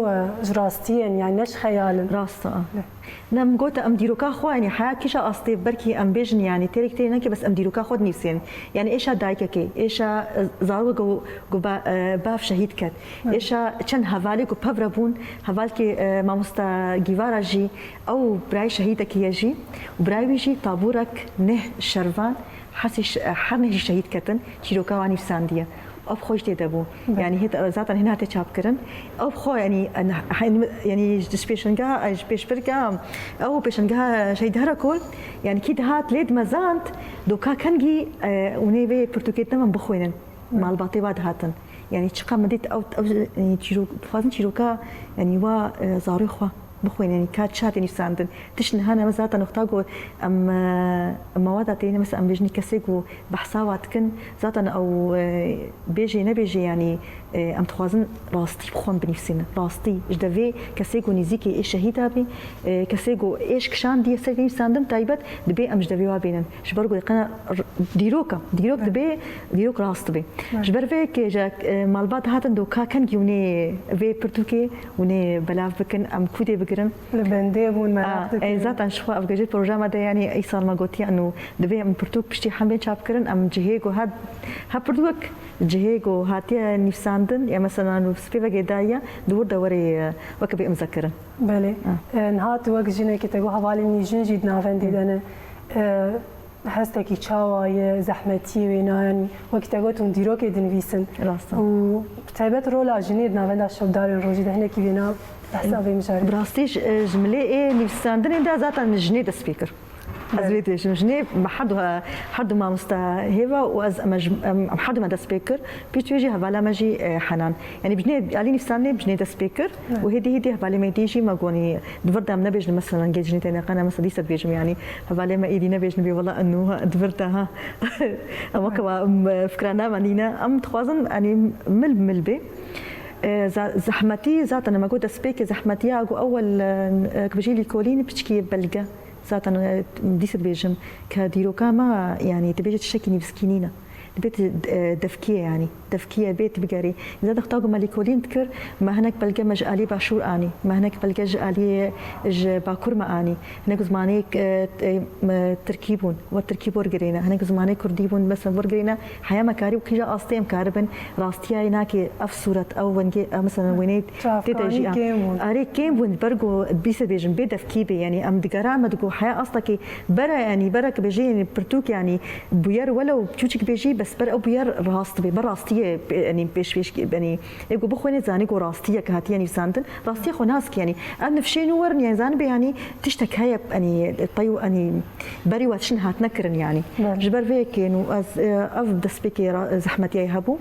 e, ji rastiyê ne, yani ne ji xeyal in. Rast e. Ne. Ne, min got em dîroka xwe, yani heya kîja astê belkî em bêjin, yani têrek tê neke bes em dîroka xwe dinivîsên. Yani êşa dayikekê, êşa, e, zarok ku, ku ba-, e, bav şehîd ket. Evet. Êşa çend hevalê ku pev re bûn, hevalkê, e, mamosta Gîvara jî, Ew birayê şehîdekî ye jî û birayê wî jî tabûrek neh şervan, hesî ş-, her neh jî şehîd ketin, çîroka wan nivîsandiye. Ev xwe jî tê de bû. Belê. Yanî hê, zaten hîn hate çapkirin. Ew xwe, yanî, en-, hen-, yanî ji pêşengeha, ji pêşbirka, ew pêşengeha Şehîd Herakol, yanî kî dihat lê dimezand, doka kengî, e, hûnê vê pirtûkê dime min bixwînin. Malbatê wa dihatin. Yanî çiqa min dît ew, ew, yanî çîrok, dixwazin çîroka, yanî wa, e, zarûyê xwe bixwînin, yanî ka çi hate nivîsandin. Tişt niha ne, me zaten wexta ku em, e, em mewada têne, mesela em bêjin kesê ku behsa wa dikin, zaten ew, e, bêjê nebêjê, yanî, e, em dixwazin rastî bi xwe binivîsînin. Rastî. Ji devê kesê ku nêzîkê ê şehîda bî, e, kesê ku êş kişandiye ser vê nivîsandin taybet, dibê em ji devê wa bênin. Ji ber ku qena r-, dîrok e. Dîrok Evet. dibê, dîrok rast dibê. Evet. Ji ber vê yekê ji, e, malbat hatin doka kengî hûnê vê pirtûkê hûnê belav bikin, em kûdê bigirin. Li bendê bûn, meraq A, dikirin. e, zaten ji xwe ev gejê proje me de, yanî îsal me gotiye, eno dibê em pirtûk piştî hem bên çapkirin, em cihê ku hat, ha pirtûk cihê ku hatiye nivîsandin, ya mesela nû spê vegê daye, di wir de werê, e, weke bê imzekirin. Belê. Ha. E, niha tu wek jinekê te got hevalên wî jin jî di navendê Hı. de ne. E, hestekî çawa ye, zehmetiyê wê ne, yanî wekî te got hûn dîrokê dinivîsin. Rast e. Û bi taybet rola jinê di navenda şopdarên rojê de hinekî wêna behsa vê mijarê. Bi rastî ji, e, ji milê ê nivîsandinê de zaten jinê dest pê kir. Ez vê dibêjim, jinê me herdu, herdu mamosta Hêva û ez, em, em, em herdu me dest pê kir. Pişt wê jî hevala me jî, e, Henan. Yanî bi jinê alî nivîsandinê bi jinê dest pê kir. Û hêdî hêdî hevalê me dî jî me gonî di vir de em nebêjin, mesela gel jinê têne qana, mesela dîsa dibêjim, yanî hevalê me êdî nebêjin bê wela enu ha, di vir de ha. Ama kewa, em, fikra navendîne. Em dixwazin, yanî mil bi mil bê. E, za-, zehmetî, zaten me got destpêkê zehmetiya, got ewel, e, e, ku bijî lîkolîn piçkî belge. Zaten, e, dîsa dibêjim ke dîroka me, yanî dibêje tiştekî nivîskî nîne. Dibê tu, e, devkî ye, yanî devkî ye bê tu bigerî. Zaten xwe ta ku me lîkolîn dikir, me hinek belge me ji alî başûr anî. Me hinek belge ji alî, ji bakur me anî. Hinek zimanê, e, e, me tirkî bûn, we tirkî wergirêne. Hinek zimanê kurdî bûn, mesela wergirêne. Heya me karî û kîja astê em karibin rastiya yê nakê ev sûret, ew wengê, ev mesela wêneyê tê de jî, kêm bûn. Arê kêm bûn, ber ku bîse bêjim, bê devkî bê, yanî em digera me digo heya astakî bere, yanî bere ki bêjê, yanî pirtûk, yanî bûyer welew çûçik bêjî, bes ber ew bûyer rast bê, ber rastiyê, yanî pêşpêş, yanî ê ku bixwênê zanî ku rastiyê ke hatiye nivîsandin, rastiyê xwe nas kî, yanî ev nifşên nû werin, yanî zanibê, yanî tiştek heye, yanî tey û, yanî berî we tiştin hatine kirin, yanî. Belê. Ji ber vê yekê nû ez, e, ev destpêkê ra-, zehmetiyayê hebû.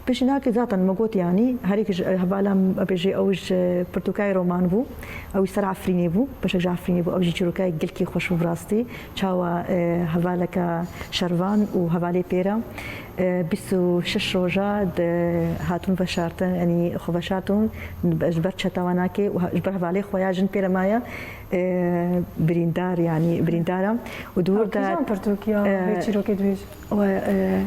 Piştî nakê zaten me got, yanî herêk ji, e, hevala min bêjê ew ji pirtûkayê roman bû. Ew ji ser Efrînê bû, beşek ji Efrînê bû. Ew jî çîrokayê gelkî xweş bû bi rastî. Çawa, e, hevaleke şervan û hevalê pêra, e, bîst û şeş roja di hatûn veşartin, yanî xwe veşartin, ji ber çeta wan nakê û he-, ji ber hevalê xwe ya jin pêre maye, e, birîndar, yanî birîndar e. Û di wir de, kîjan pirtûk ya, e, vê çîrokê dibêje? We, e,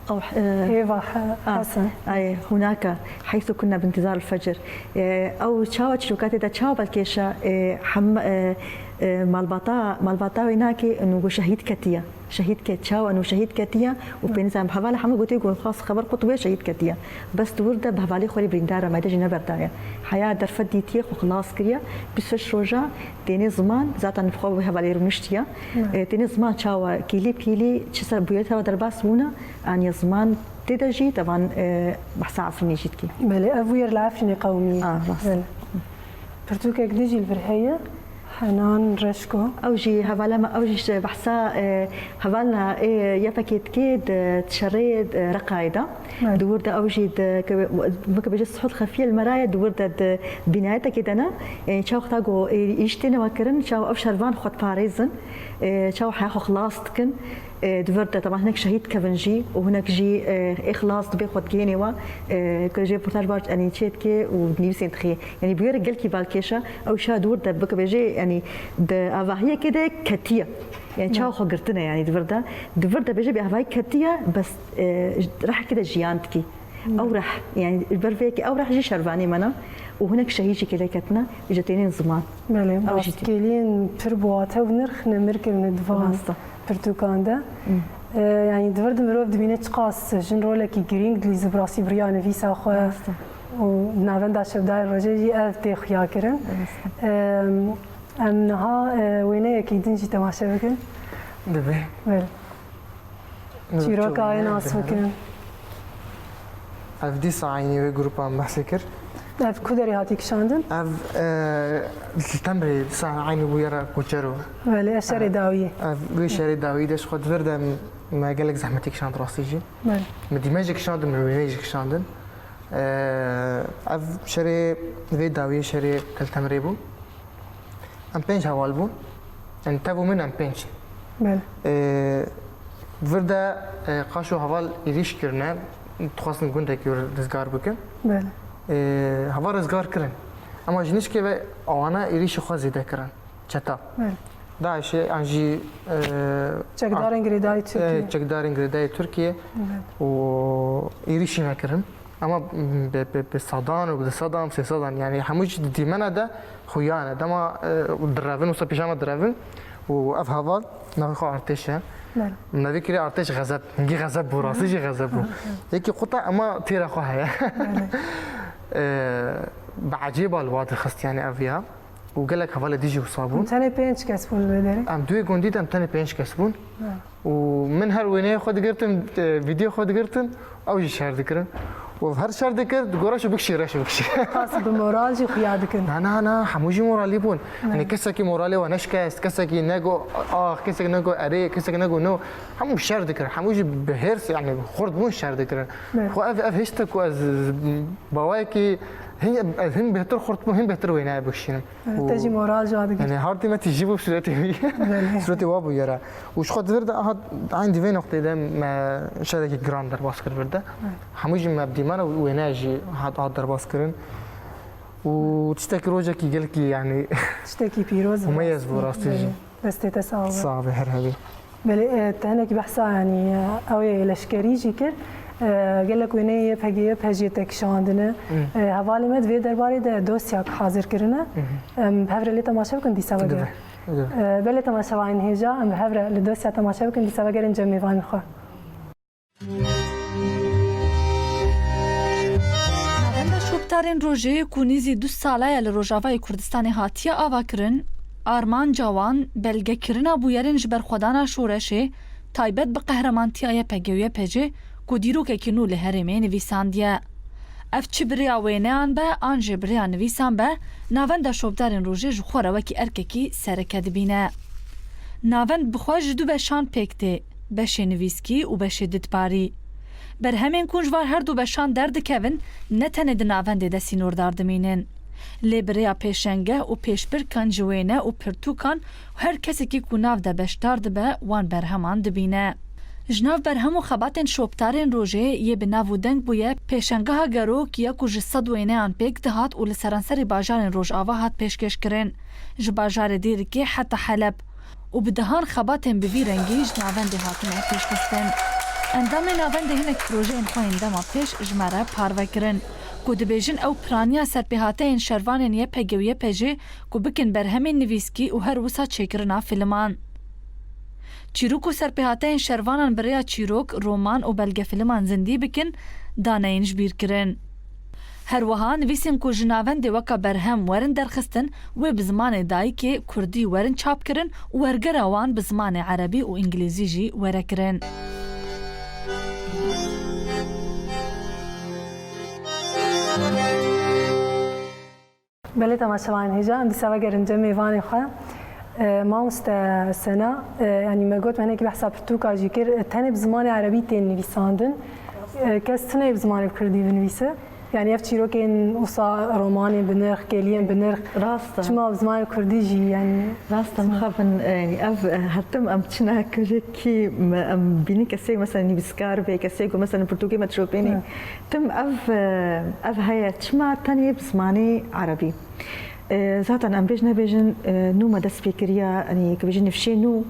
Ew, e, Hêva He-, a, Hesen. Ay, hunaka, heythu kunna bintizar el-fecr. E, ew çawa çîroka tê de çawa belkêşa, e, hem, e, e, malbata, malbata wê nakê, û go şehîd ketiye. Şehîd ke-, çawa û şehîd ketiye û pênî zan hevala hemû gotê ku xas xeber qut wê şehîd ketiye. Bes di wir de bi hevalê xwe rê birîndar e, me de jî neberdaye. Heya derfet dîtiye, xwe xilas kiriye. Bîst û şeş roja tênê ziman, zaten xwe wê hevalê rûniştiye. E, tênê ziman çawa kîlî bi kîlî çi ser bûyerê teva derbas bûne, aniye ziman tê de jî tevan, e, behsa Efrînê jî dikî. Belê, ev bûyer li Efrînê qewimî. A, rast. Belê. Pirtûkek din jî li vir heye. Henan Reşko. Ew jî hevala me, ew jî ji behsa, e, hevalna, e, YPG'ê dikê di şerê, e, Reqayê de. Evet. Di wir de ew jî di, ke, weke bêje suhut xefiye li me re ye, di wir de di bînayetekê de ne. E, çawa xwe ta ku, e, îş têne we kirin, çawa ev şervan xwe diparêzin, e, çawa heya xwe xilas dikin. E, di vir de, teban hinek şehîd dikevin jî û hinek jî, e, ê xilas dibe xwe digihênê we, e, ku jê portaj bar, yanî çê dike û nivîsên dixê. Yanî bûyerek gelkî balkêş e, ew şa di wir de bike bêjê, yanî di avahiyekê de ketiye. Yanî çawa xwe girtine, yanî di vir de. Di vir de bêje bi avahî ketiye, bes, e, rehekê de jiyan dikî. Ew reh, yanî ji ber vê yekê ew reh jî şervanê me ne û hinek şehîd jî kê lê ketine, ji tênên ziman. Belê, ew jî tê. Rastgêliyên pir bi wate û nirx nemir kirine di van pirtûkan de. E, yanî di vir de mirov dibîne çiqas jin rolekî girîng dilîze, bi rastî bi riya nivîsa xwe û di navenda şevdayê rojê jî ev tê xuya kirin. E, em niha, e, wêneyekî din jî temaşe bikin. Dibe. Belê. Çîroka wê nas bikin. Ev dîsa eynî wê grupa min behsê kir. Ev ku derê hatî kişandin? Ev, e, li Temrê dîsa eynî bûyera koçero. Belê, ev şerê dawiyê. Ev wê şerê dawiyê de ji xwe di vir de me gelek zehmetî kişand rastî jî. Belê. Me dîme jî kişandin, me wêneyê jî kişandin. E, ev şerê vê dawiyê şerê Tel Temrê bû. Em pênc heval bûn. Yanî tev û min em pênc. Belê. Ê, vir de, e, qaşo heval êrîş kirine, dixwestin gundekî rizgar bikin. Belê. Ê, heval rizgar kirin. Ema ji nişkê ve awana êrîşê xwe zêde kirin. Çeta. Belê. DAIŞê an jî, e, çekdarên girêdayî Tirkiyê. E, çekdarên girêdayî Tirkiyê. Belê. Û êrîşî me kirin. Ama bi, bi, bi sedan û bi du sedan, sê sedan, yanî hemû jî di dîmena de xuya ne. Dema, e, direvin, wisa pêşa me direvin û ev heval navê xwe artêş e. Belê. Navê kirê artêş xezeb, hingî xezeb bû, rastî jî xezeb bû. Yekî quta ema têra xwe heye. Belê. E, bi ecêba li wa dixist, yanî ev ya. Û gelek hevalê dî jî wisa bûn. Em tenê pênc kes bûn li wê derê? Em di wê gundî de em tenê pênc kes bûn. Ha. Û min her wêneyê xwe digirtin, e, vîdyoyê xwe digirtin, ew jî şer dikirin. Û her şer dikir, digora şu bikşî, reş bikşî. Qas bi moral jî xuya dikin. Na, na, na, hemû jî moralî bûn. Yanî kesekî moralê we neşikest, kesekî nego ax, kesekî nego erê, kesekî nego no. Hemû şer dikirin, hemû jî bi hêrs, yanî xurt bûn şer dikirin. Evet. Xwe ev, ev hişt e ku ez, ez bawayekî hin, ez hin bêhtir xurt bûm, hin bêhtir wêneyê bikişînim. Evet, te jî moral ji wa digir. Yanî hartî me tîjî bû sûretê wî. Belê. Sûretê wa bû yere. Û ji xwe di vir de, aha, eyn di vê noqtê de me şerekî giran derbas kir vir de. Evet. Hemû jî me bi dîmana wêne jî hat, hat derbas kirin. Û tiştekî rojekî gelkî, yanî, tiştekî pîroz, mumeyez bû rastî jî. Belê. Destê te sax be. Sax be, her hebî. Belê, e, te hinekî behsa, yanî, e, ew ê leşkerî jî kir. E, gelek wêneyê Y P G, Y P G jê te kişandine. Hı. E, hevalê me di vê derbarê de dosyak hazir kirine. Hı hı. Em bi hev re lê temaşe bikin, dîsa vegerin. Dibe, dibe. E, belê temaşevanên hêja, em bi hev re li dosya temaşe bikin, dîsa vegerin cem mêvanên xwe. Navenda Şopdarên Rojê ku nêzî du sala ye li Rojavayê Kurdistanê hatiye avakirin, armanca wan belgekirina bûyerên ji berxwedana şoreşê, taybet bi qehremantiya Y P G û Y P G ku dîrokekî nû li herêmê nivîsandiye. Ev çi bi rêya wêneyan be an jî bi rêya nivîsan be, Navenda Şopdarên Rojê ji xwe re wekî erkekî sereke dibîne. Navend bi xwe ji du beşan pêk tê, beşê nivîskî û beşê didparî. Berhemên ku ji van her du beşan derdikevin, ne tenê di navendê de sînordar dimînin. Lê bi rêya pêşengeh û pêşbirkan ji wêne û pirtûkan û her kesekî ku nav de beşdar dibe, wan berheman dibîne. Ji nav berhem û xebatên Şopdarên Rojê yê bi nav û deng bûye, pêşengeha Gerok ya ku ji sed wêneyan pêk dihat û li seranserê bajarên Rojava hat pêşkêşkirin, ji bajarê Dêrikê heta Heleb û bi dehan xebatên bi vî rengî ji navendê hatine pêşxistin. Endamên navendê hinek projeyên xwe yên dema pêş ji me re parve kirin, ku dibêjin ew piraniya serpêhateyên şervanên Y P G û Y P G ku bikin berhemên nivîskî û her wisa çêkirina filiman. Çîrok û serpêhateyên şervanan bi rêya çîrok, roman û belgefiliman zindî bikin, daneyên ji bîr kirin. Her wiha nivîsên ku ji navendê weka berhem werin derxistin, wê bi zimanê dayikê kurdî werin çapkirin û wergera wan bi zimanê erebî û îngilîzî jî were kirin. Belê temaşevanên hêja, em dîsa vegerin cem mêvanê xwe. E, mamoste Sena, e, yanî me got, me hinekî behsa pirtûka jî kir, e, tenê bi zimanê erebî tên nivîsandin. E, kes tune bi zimanê kurdî binivîse. Yanî ev çîrokên wisa romanên bi nirx, kêliyên bi nirx. Rast e. Çima bi zimanê kurdî jî, yanî? Rast e, mixabin, e, yanî ev, e, her tim em çine kirekî, em bînin kesê, mesela, nivîskar be, kesê ku, mesela, pirtûkê me dişopênê. Evet. Tim ev, ev heye, çima tenê bi zimanê erebî? E, zaten em bêj nebêjin, e, nû me dest pê kiriya, yanî, ku bêjin nifşê nû,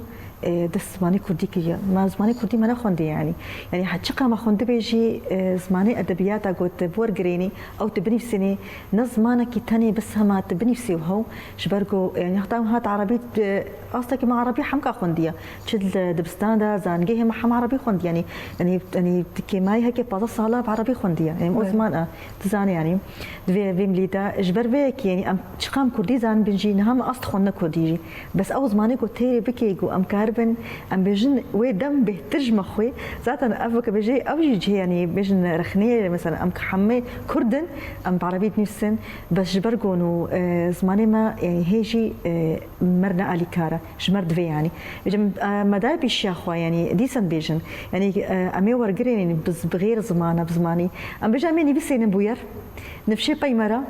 e, dest zimanê kurdî kiriye. Me zimanê kurdî me nexwendiye, yanî. Yanî, he, çiqa me xwendibê jî, e, zimanê edebiyata ku tu bi wer girênî, ew tu binivîsênî, ne zimanekî tenê bes hema tu binivîsî û hew, ji ber ku, yanî, heta hat erebî, e, astekî me erebî hemka xwendiye. Çi di dibistan de, zangehê me hem erebî xwendiye. Yanî, yanî, yanî kêmayî heke pazdeh sala bi erebî xwendiye. Yanî, o Evet. ziman e, dizane, yanî, di vê, vê milî de. Ji ber vê yekê, yanî, em çiqam kurdî zanibin jî, niha me ast xwendine kurdî jî. Bes ew zimanê ku têrê bikê, ku em karibin, em bêjin wê dem bêhtir ji me xwe. Zaten ev weke bêjê, ew jî cihê, yanî, bêjin rexneyê, mesela, em ki hemê kurd in, em bi erebî dinivîsin. Bes ji ber ku nû, e, zimanê me, yanî, hê jî, e, mer ne alîkar e. Ji mer divê, yanî. Bêjim, e, me daye pêşiya xwe, yanî dîsan bêjin. Yanî, e, em ê wergirên, yanî bi z-, bi xêr zimana, bi zimanî. Em bêjin, em ê nivîsênin bûyer. Nifşê peymera.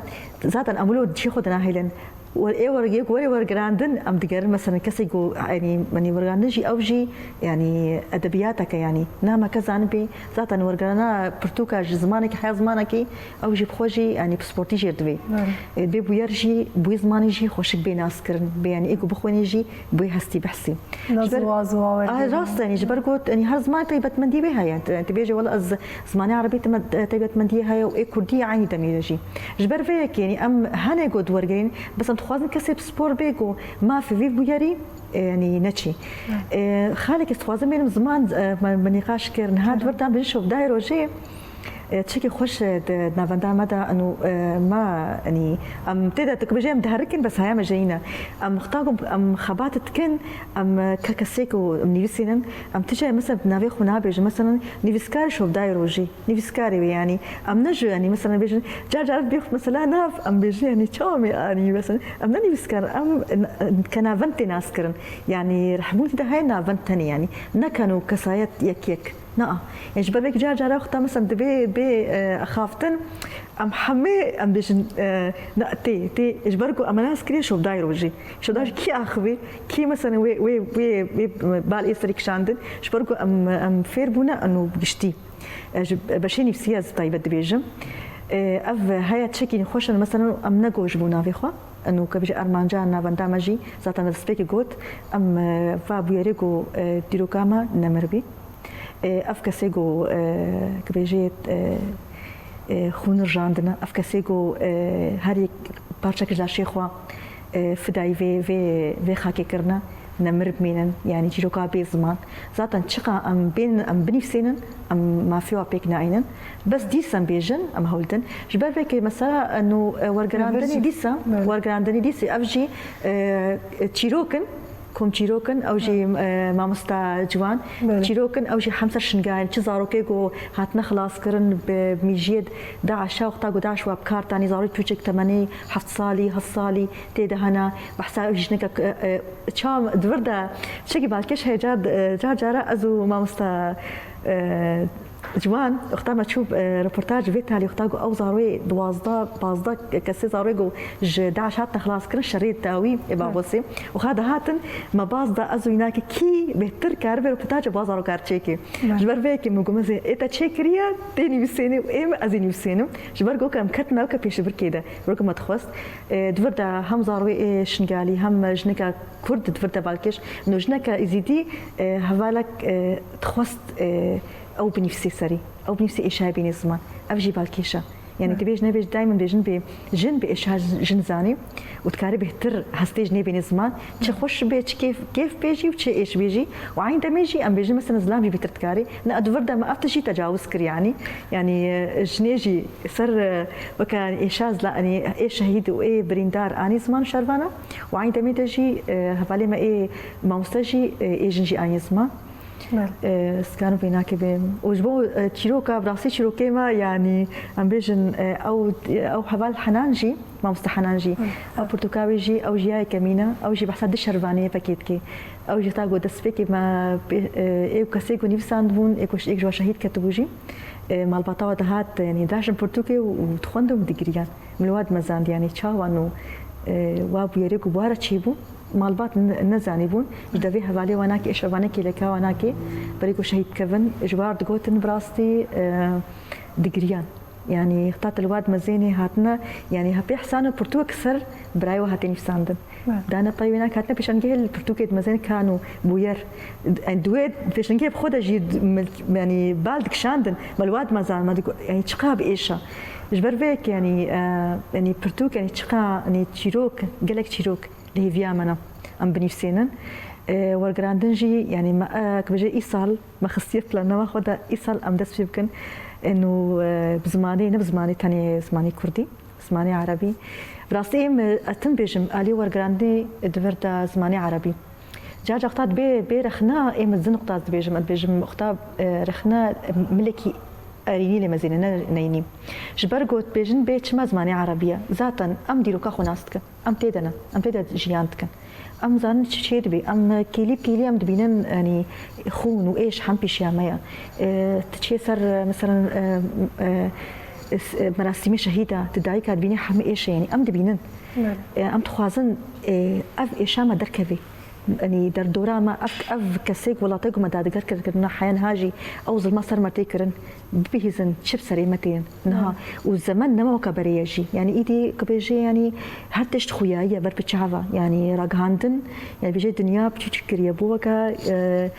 Zaten em wilo cihê xwe dinahêlin. Wer-, ê wergê ku werê wergirandin, em digerin, mesela, kesê ku, yanî, yanî wergirandin jî, ew jî, yanî edebiyateke, yanî nameke zanibê. Zaten wergirana pirtûka ji zimanekî, heya zimanekî, Ew jî bi xwe jî, yanî, pisportî jê dibê. Doğru. E, bê bûyer jî, bûyê zimanê jî xweşik bê naskirin. Bê, yanî, ê ku bixwînê jî, bûyê hestî behsî. Ne Ji ber ziwa ziwa werdê. Ah, rast, yanî, ji ber got, yanî, her ziman taybetmendî wê heye. Tu, tu bêje, wela ez zimanê erebî te me, taybetmendî heye û ê kurdî eynî demê de jî. Ji ber vê yekê, yanî, em hene got wergerîn, bes em dixwazin kesê pispor bê ku mafê vê bûyerî, e, yanî, neçî. Evet. E, xalekê dixwazim bênim ziman, e, me, me nîqaş kir, niha Evet. di vir de em bêjin şopdayê rojê, E, çekî xweş, e, di navenda me de, eno, e, me, enî, em tê de, tu bêjî em diherikin, bes haya me jeyî ne. Em xta ku em xebat dikin, em, e, ke kesê ku em nivîsînin, em ti cayê mesela bi navê xwe nabêjin. Mesela nivîskarê şovdayê rojî, nivîskarê wê, yanî, em ne ji, yanî, mesela bêjin, car car dibê xwe mesela nav, em bêjin, yanî, çawa me, yanî, mesela, em ne nivîskar, em, e, ke navend tê naskirin. Yanî, rehmûtî de heye navend tenê, yanî, ne keno kesayet yek yek. Na, yani ji ber vê car cara wexta mesela dibê bê, e, axaftin, em hemê em bêjin, e, na, tê, tê, ji ber ku em nas kiriye şovdayê rojî. Şovdayê rojî kî axivê, kî mesela wê, wê, wê, wê bal ê serî kişandin, ji ber ku em, em fêr bûne eno giştî. E, ji beşê nivîsiya ez taybet dibêjim. E, ev heye çekî xweş in, mesela em ne go ji bo navê xwe. Eno ke bêje armanca navenda me jî, zaten destpêkê got, em, e, va bûyerê ku, e, dîroka me nemir bî. E, ev kesê ku, e, ke bêjê, e, e, xûn rijandine, ev kesê ku, e, her yek parçek ji laşê xwe, e, fidayî vê, vê, vê xakê kirine, nemir bimînin, yanî çîroka bê ziman. Zaten çiqa em bên, em binivîsînin, em mafê wa pêk naînin. Bes dîsa em bêjin, em hewl din. Ji ber vê ke mesela, eno, e, wergerandinê Belê. dîsa, Belê. wergerandinê dîsê ev jî, e, çîrok in, kom çîrok in, ew jî, e, mamosta Ciwan, Belê. çîrok in, ew jî hemser Şingalê, çi zarokê ku hatine xelaskirin bi mîjiyê DAIŞa, wexta ku DAIŞ wa bi kar tanî, zarok çûçek temenê heft salî, heft salî tê de hene, behsa ew jî jineke, e, e, çawa di vir de, çekî balkêş heye, car, e, car cara ez û mamosta, e, Ciwan, wexta me çû, e, reportaj vê talî, wexta ku ew zarwê duwazdeh, pazdeh kesê zarwê ku ji DAIŞ hatine xelaskirin, şerê dawî ê Bagosê. Wexta dihatin, me baz da ez û wî nake kî bêhtir karibe reportaja ba zarokar çêke. Ji ber vê yekê min got, mezê ê te çêkiriye, tê nivîsênê û ê min ez ê nivîsênim. Ji ber ku em ketin navke pêşbirkê de. Ji ber ku me dixwest, e, di vir de hem zarwê ê Şingalî, hem jineka Kurd di vir de balkêş. No jineka Êzîdî, e, hevalek, e, dixwest, e, ew binivîsê serî. Ew binivîsê êşayê bînê ziman. Ev jî balkêş e. Yani tu bêj nebêj, daîm em bêjin bê jin bi êşa jin zanî û dikare bêhtir hestê jinê bênê ziman. Çi xweş bê, çi kêf, kêf bê jî û çi êş bê jî. Û eyn demê jî em bêjin mesela zilam jî bêhtir dikare. Ne, di vir de me ev tişt jî tecawuz kir yani. Yani, e, jinê jî ser, e, weke êşa zila-, yani ê şehîd û ê birîndar anî ziman û şervana. Û eyn demê de jî, e, hevalê me ê mamoste jî, e, ê jin jî anî ziman. Belê. E, skan û vênakê bê. Û ji bo, e, çîroka, bi rastî çîrokê me, yanî, em bêjin, e, ew, ew heval Henan jî, mamoste Henan jî, ew pirtûka wê jî, ew jî ya yekemîn e, ew jî behsa du şervaniyê vekê dike. Ew jî ta got destpêkê me, e, ê kesê ku nivîsandibûn, ê ku ş-, ê ji we şehîd ketibû jî, e, malbata we dihat, yanî, daşin pirtûkê û, û dixwendin û digiriyan. Min li we dimezand, yanî, çawa no, e, wa bûyerê ku bi we re çêbû, malbat ne-, nezanîbûn, ji devê hevalê we nake, ê şervanê kêleka we nake, berê ku şehîd dikevin, ji war digotin bi rastî, e, digiriyan. Yanî, heta tu li we dimezênê hatine, yanî, hepê hesano pirtûk ser birayê we hate nivîsandin. Evet. Dane pey wê nake hatine pêşangehê li pirtûkê dimezên kan û bûyer. Yanî, di wê pêşangehê bi xwe de jî, yanî, bal dikişandin, me li we dimezan, me digot, yanî, çiqa bi êş e. Ji ber vê yekê, yanî, e, yanî, pirtûk, yanî, çiqa, yanî, çîrok, gelek çîrok. Li hêviya me ne. Em binivîsênin. E, wergerandin jî, yanî me, e, ke bêje îsal me xistiye planlama xwe de îsal em dest pê bikin. Eno, e, bi zimanê, ne bi zimanê tenê zimanê kurdî, zimanê erebî. Bi rastî em, e, ez tim bêjim, alî wergerandinê di vir de zimanê erebî. Car car wexta dibê, bê rexna, ê min di nuqta ez dibêjim, ez dibêjim wexta, e, rexna milekî erînî lê mezêne, ne neyînî. Ji ber got bêjin bê çima zimanê erebî ye. Zaten em dîroka xwe nas dikin. Em tê de ne. Em tê de jiyan dikin. Em zanin çi çê dibê. Em kêlî bi kêlî em dibînin, yanî xûn û êş hem pêşiya me ye. E, tu çê ser, e, mesela, e, e, s-, e, merasîmê şehîda, tu dayika dibînî hem êş e, yanî em dibînin. Evet. E, em dixwazin, e, ev êşa me derkeve. Yanî derdora me, ev, ev kesê ku welatê ku me dadiger kir, kirine heya niha jî ew zilma ser me tê kirin. Bibihîzin çi bi serê me tên niha. Hı. Û zemen nema weka berê ye jî. Yanî îdî ku bêjê, yanî her tişt xuyayiye ber bi çava. Yanî ragihandin, yanî bêjê dinya piçûçik kiriye. Bû weke, e,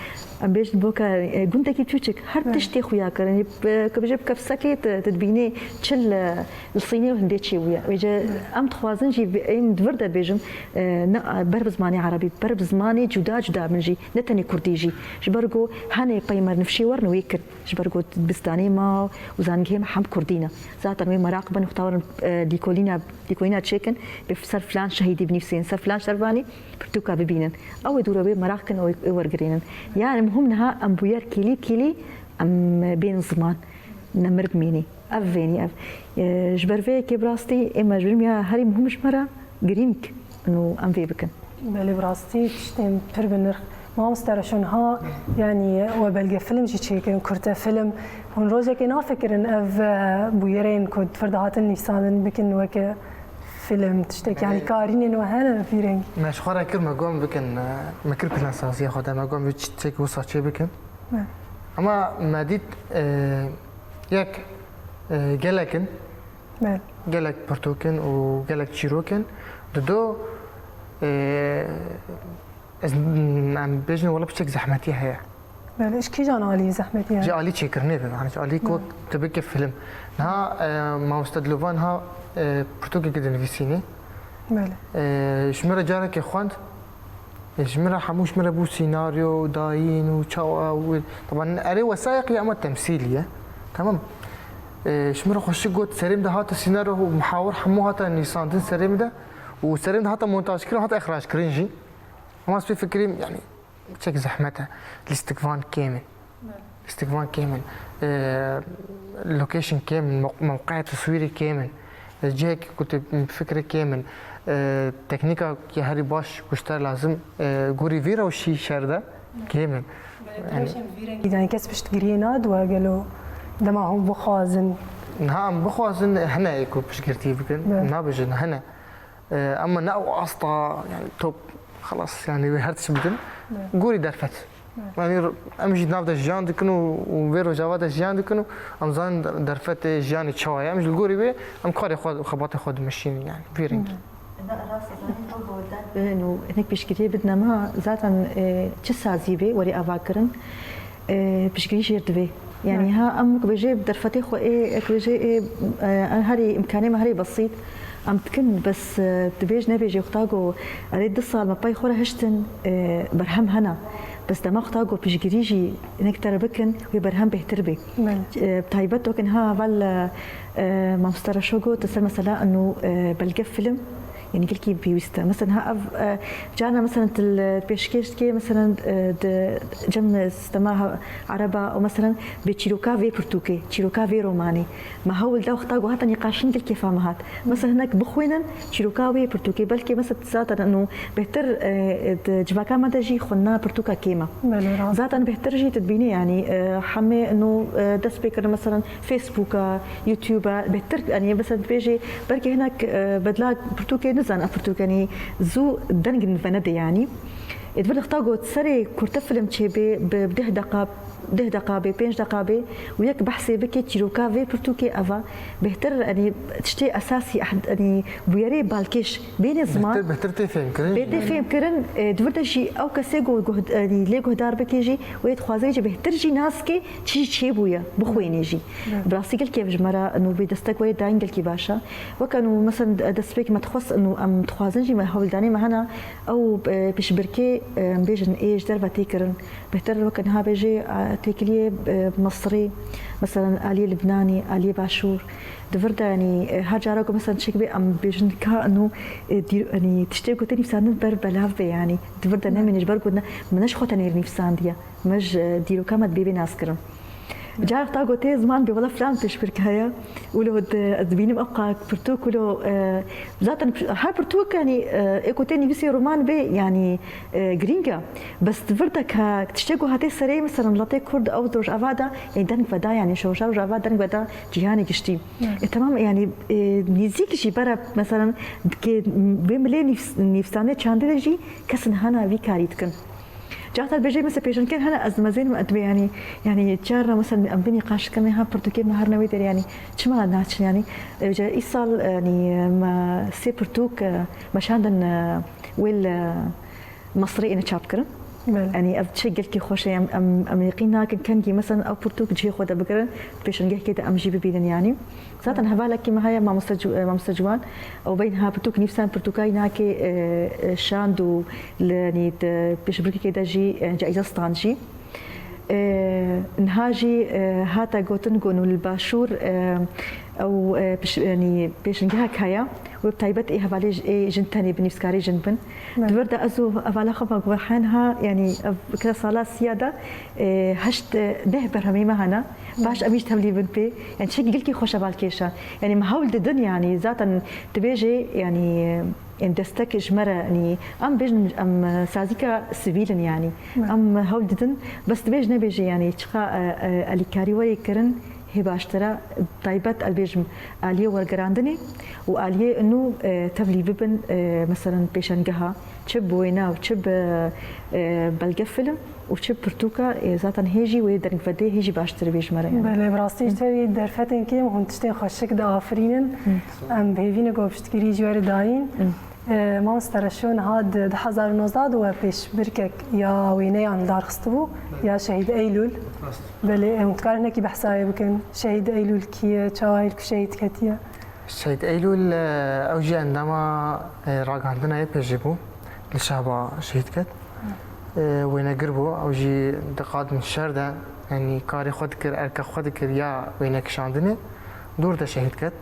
Em bêjin boka, e, gundekî tûçik, her tiştê xuya kirin. E, ku bêje bi kefsekê tu, tu dibînê çil, e, li sînê û hindê çêbûye. Vêce em dixwazin jî bi-, em di vir de bêjin, e, ne, ber bi zimanê erebî, ber bi zimanê cuda cuda bin jî, ne tenê kurdî jî. Ji ber ku hene peymer nifşê werin wê kirin. Ji ber ku dibistanê me û zangehê me hem kurdî ne. Zaten wê meraq bin û xta werin, e, lîkolîna, lîkolîna çêkin, bê ser filan şehîdî binivîsên, ser filan şervanî, pirtûka bibînin. Ew ê dûre wê meraq kin, ew ê, ê wergirênin. Yani muhim niha em bûyer kêlî kêlî em bên ziman. Nemir bimînî. Ev vênî ev. E, ji ber vê yekê bi rastî ê mecbûr ya herî muhim ji me re girîng û em vê bikin. Belê bi rastî tiştên pir bi nirx. Mamoste Reşo niha, yani we belgefilm jî çêkirin, kurte film. Hûn rojekê nafikirin ev, e, bûyerên ku di vir de hatin nivîsandin bikin weke film, tiştek, yani karînên we hene vî rengî? Me ji xwe re kir, me got em bikin, e, me kir plansaziya xwe de, me got em vê tiştek wisa çê bikin. Evet. Ama me dît, e, yek, e, gelek in, Evet. gelek pirtûk in û gelek çîrok in. Dido, e, ez, em bêjin wela piçek zehmetî heye. Belê, ji kîjan alî zehmetî heye? Ji alî çêkirinê ve, yani ji alî ku tu bike film. Niha, e, mamoste Dilova niha, e, pirtûkekê dinivîsînê. Belê. E, ji min re carekê xwend. E, ji min re hemû ji min re bû senaryo, dayîn û çawa û, taban erê wesayaqî ama temsîlî ye. Tamam. E, ji min re xweşik got, serê min de hate senaryo û muhawir hemû hate nivîsandin serê min de û serê min de hate montajkirin, hate exrajkirin jî. Ama ez pê fikirîm, yani, çek zehmet e. Lîstikvan kêm in. Lîstikvan kêm in. E, location kêm in, mew-, mewqeya teswîrê kêm in. E, cihekî ku tu fikirî kêm in. E, teknîka ki herî baş ku ji te lazim, e, gorî vî rewşî şer de kêm in. Yani kes piştgiriyê nadiwe gelo dema hûn bixwazin? Niha em bixwazin hene ê ku piştgirtî bikin. Evet. Nabêjin hene. E, ama ne ew asta, yani top, xelas, yani wê her tişt bidin. Evet. Gorî derfet. Evet. Yani em jî nav de jiyan dikin û, û vê rojava de jiyan dikin û em zanin derfetê jiyanê çawa ye. Em jî li gorî wê em karê xwe, xebatê xwe dimeşînin yani. Vî rengî. Evet. Bin û hinek piştgiriyê bidin, ama zaten, e, çi sazî bê werî avakirin, e, piştgirî jêr divê. Yani ha em wek bêjê derfetê xwe ê, ek bêjê ê, e, herî imkanê me herî besît em dikin, bes, e, dibêj nebêjê xwe ta ku erê du sal me pey xwe re hiştin, e, berhem hene. Bes dema xwe ta ku piştgirî jî hinek te re bikin, wê berhem bêhtir bê. Belê. E, taybet wek niha heval, e, e, mamoste Reşo got, ser mesela inu, e, belge film, yani gelkî pêwîst e. Mesela ha ev, e, carna mesela tu li pêşkêş dikê, mesela, e, di cem sistema ha-, ereba û mesela bê çîroka vê pirtûkê, çîroka vê romanê. Me hewl da wexta ku hate nîqaşin gelkî fam hat. Mesela hinek bixwînin çîroka wê pirtûkê. Belkî mesela zaten inu bêhtir, e, di civaka me de jî xwendina pirtûka kêm e. Belê, rast. Zaten bêhtir jî tu dibînî, yani, e, hemê inu, e, dest pê kirin mesela Facebooka, YouTube'a, bêhtir, yani, mesela dibêjê, belkî hinek, e, bedla pirtûkê nizan, ev pirtûk, yani, zû deng venedê, yani. Ê, di vir wexta got serê kurte film çêbê, bi deh deqa, deh deqa bê, pênc deqa bê, û yek behsê bike çîroka vê pirtûkê eva, bêhtir, yani, tiştê esasî, eh, yani, bûyerê balkêş bêne ziman. Bêhtir, bêhtir tê fêmkirin. Bê tê fêmkirin, e, di vir de jî ew kesê ku guh-, e, lê guhdar bike jî, wê dixwaze jî bêhtir jî nas ke çi jî çêbûye, bixwînê jî. Evet. Bi rastî gelkî ev ji me re nû bê destek wê dayîn gelkî baş e. Weke nû, mesela, destpêk me dixwest nû em dixwazin jî me hewldanê me hene, ew, e, piştbirkê, e, em bêjin ê ji derve tê kirin. Bêhtir weke niha bêjê, e, têkiliyê, e, Misrî, mesela, aliyê Libnanî, aliyê Başûr. Di vir de, yanî, e, her cara ku mesela çêk bê, em bêjin ka ino, e, dîr-, yanî, tiştê ku tê nivîsandin ber belav bê, yanî, di vir de nemîne, ji ber ku ne, me ne ji xwe tenê nivîsandiye. Me ji, e, dîroka me dibê bê naskirin. Carek ta gotê ziman bê, wela filan pêşbirke heye, wilo di-, ez dibînim ew qa pirtûk, wilo, e, zaten her pirtûk, yanî, e, ê ku tê nivîsê roman bê, yanî, e, girîng e. Bes di vir de ka tiştê ku hatê serê, mesela, miletê Kurd ew di Rojava de, e, deng veda, yanî, şoşa Rojava deng veda cîhanê giştî. Evet. E, temam, yanî, e, nêzîk jî bera, mesela, ke vê milê nîfs-, nîfsanê çandê de jî kesin hana vî karî dikin. Caxta dibêje, mesela, pêşenkir hene, ez mezênim, ez dibê, yanî, yanî, çar re, mesela, em vê nîqaş dikin, ha pirtûkê me her newê derê, yanî, çima naçin, yanî, e, ca îsal, e, yanî, me sê pirtûk, e, me şandin, e, wê li Mesirê êne çap kirin. Belê. Yanî ev çi gelkî xweş e, em, em, em yaqîn nakin kengî, mesela ew pirtûk cihê xwe de bigirin, pêşengehkê de em jî bibînin yanî. Zaten hevalekî me heye, mamoste Ci-, e, mamoste Ciwan, ew bêhna pirtûk nivîsand, pirtûkayî nakê, e, e, şand û li, yanî di pêşbirkekê de jî, e, caîze stand jî. E, niha jî, e, hate gotin ku nû li Başûr, e, ew, e, piş-, yanî pêşengeha kaya û bi taybet ê hevalê j-, ê jin tenê bi nivîskarê jin bin. Evet. Di vir de ez û hevala xwe me got, henha, yanî ev kira sala siya de, e, heşt, e, deh berhemê me hene. Baş, evet, em jî tevlî bin pê. Yanî çekî gelkî xweş e balkêşa. Yanî me hewl didin, yanî zaten dibêjê, yanî, e, Ên destek ji me re, yanî, em bêjin, em, e, sazîka sivîl in, yanî. Evet. Em hewl didin, bes dibêj nebêjê, yanî, çiqa, e, e, alîkarî were kirin, hê baştir e, taybet, ez bêjim, aliyê wergerandinê û aliyê nû, e, tevlî bibin, e, meselen, pêşengeha, çi bi wêne û çi bi, e, belgefilm. Û çi pirtûka, e, zaten hê jî wê dengvedê hê jî baştir bê ji me re, yanî. Belê, bi rastî ji te wî derfetên kêm hûn tiştên xweşik diafirînin. Em bi hêvî ne ku piştgirî ji we re dayîn. E, mamoste Reşo niha di du hezar û nozdeh de we pêşbirkek ya wêneyan li dar xistibû, ya Şehîd Eylûl. Rast. Belê, em dikarin hinekî behsa wê bikin. Şehîd Eylûl kî ye? Çawa Eylûl şehîd ketiye? Şehîd Eylûl, e, ew jî endama, e, ragihandina YPJ'ê bû. Li Şehba şehîd ket. E, wênegir bû. Ew jî di qadên şer de, yanî karê xwe dikir, erka xwe dikir ya wêne kişandinê. Dûr de şehîd ket.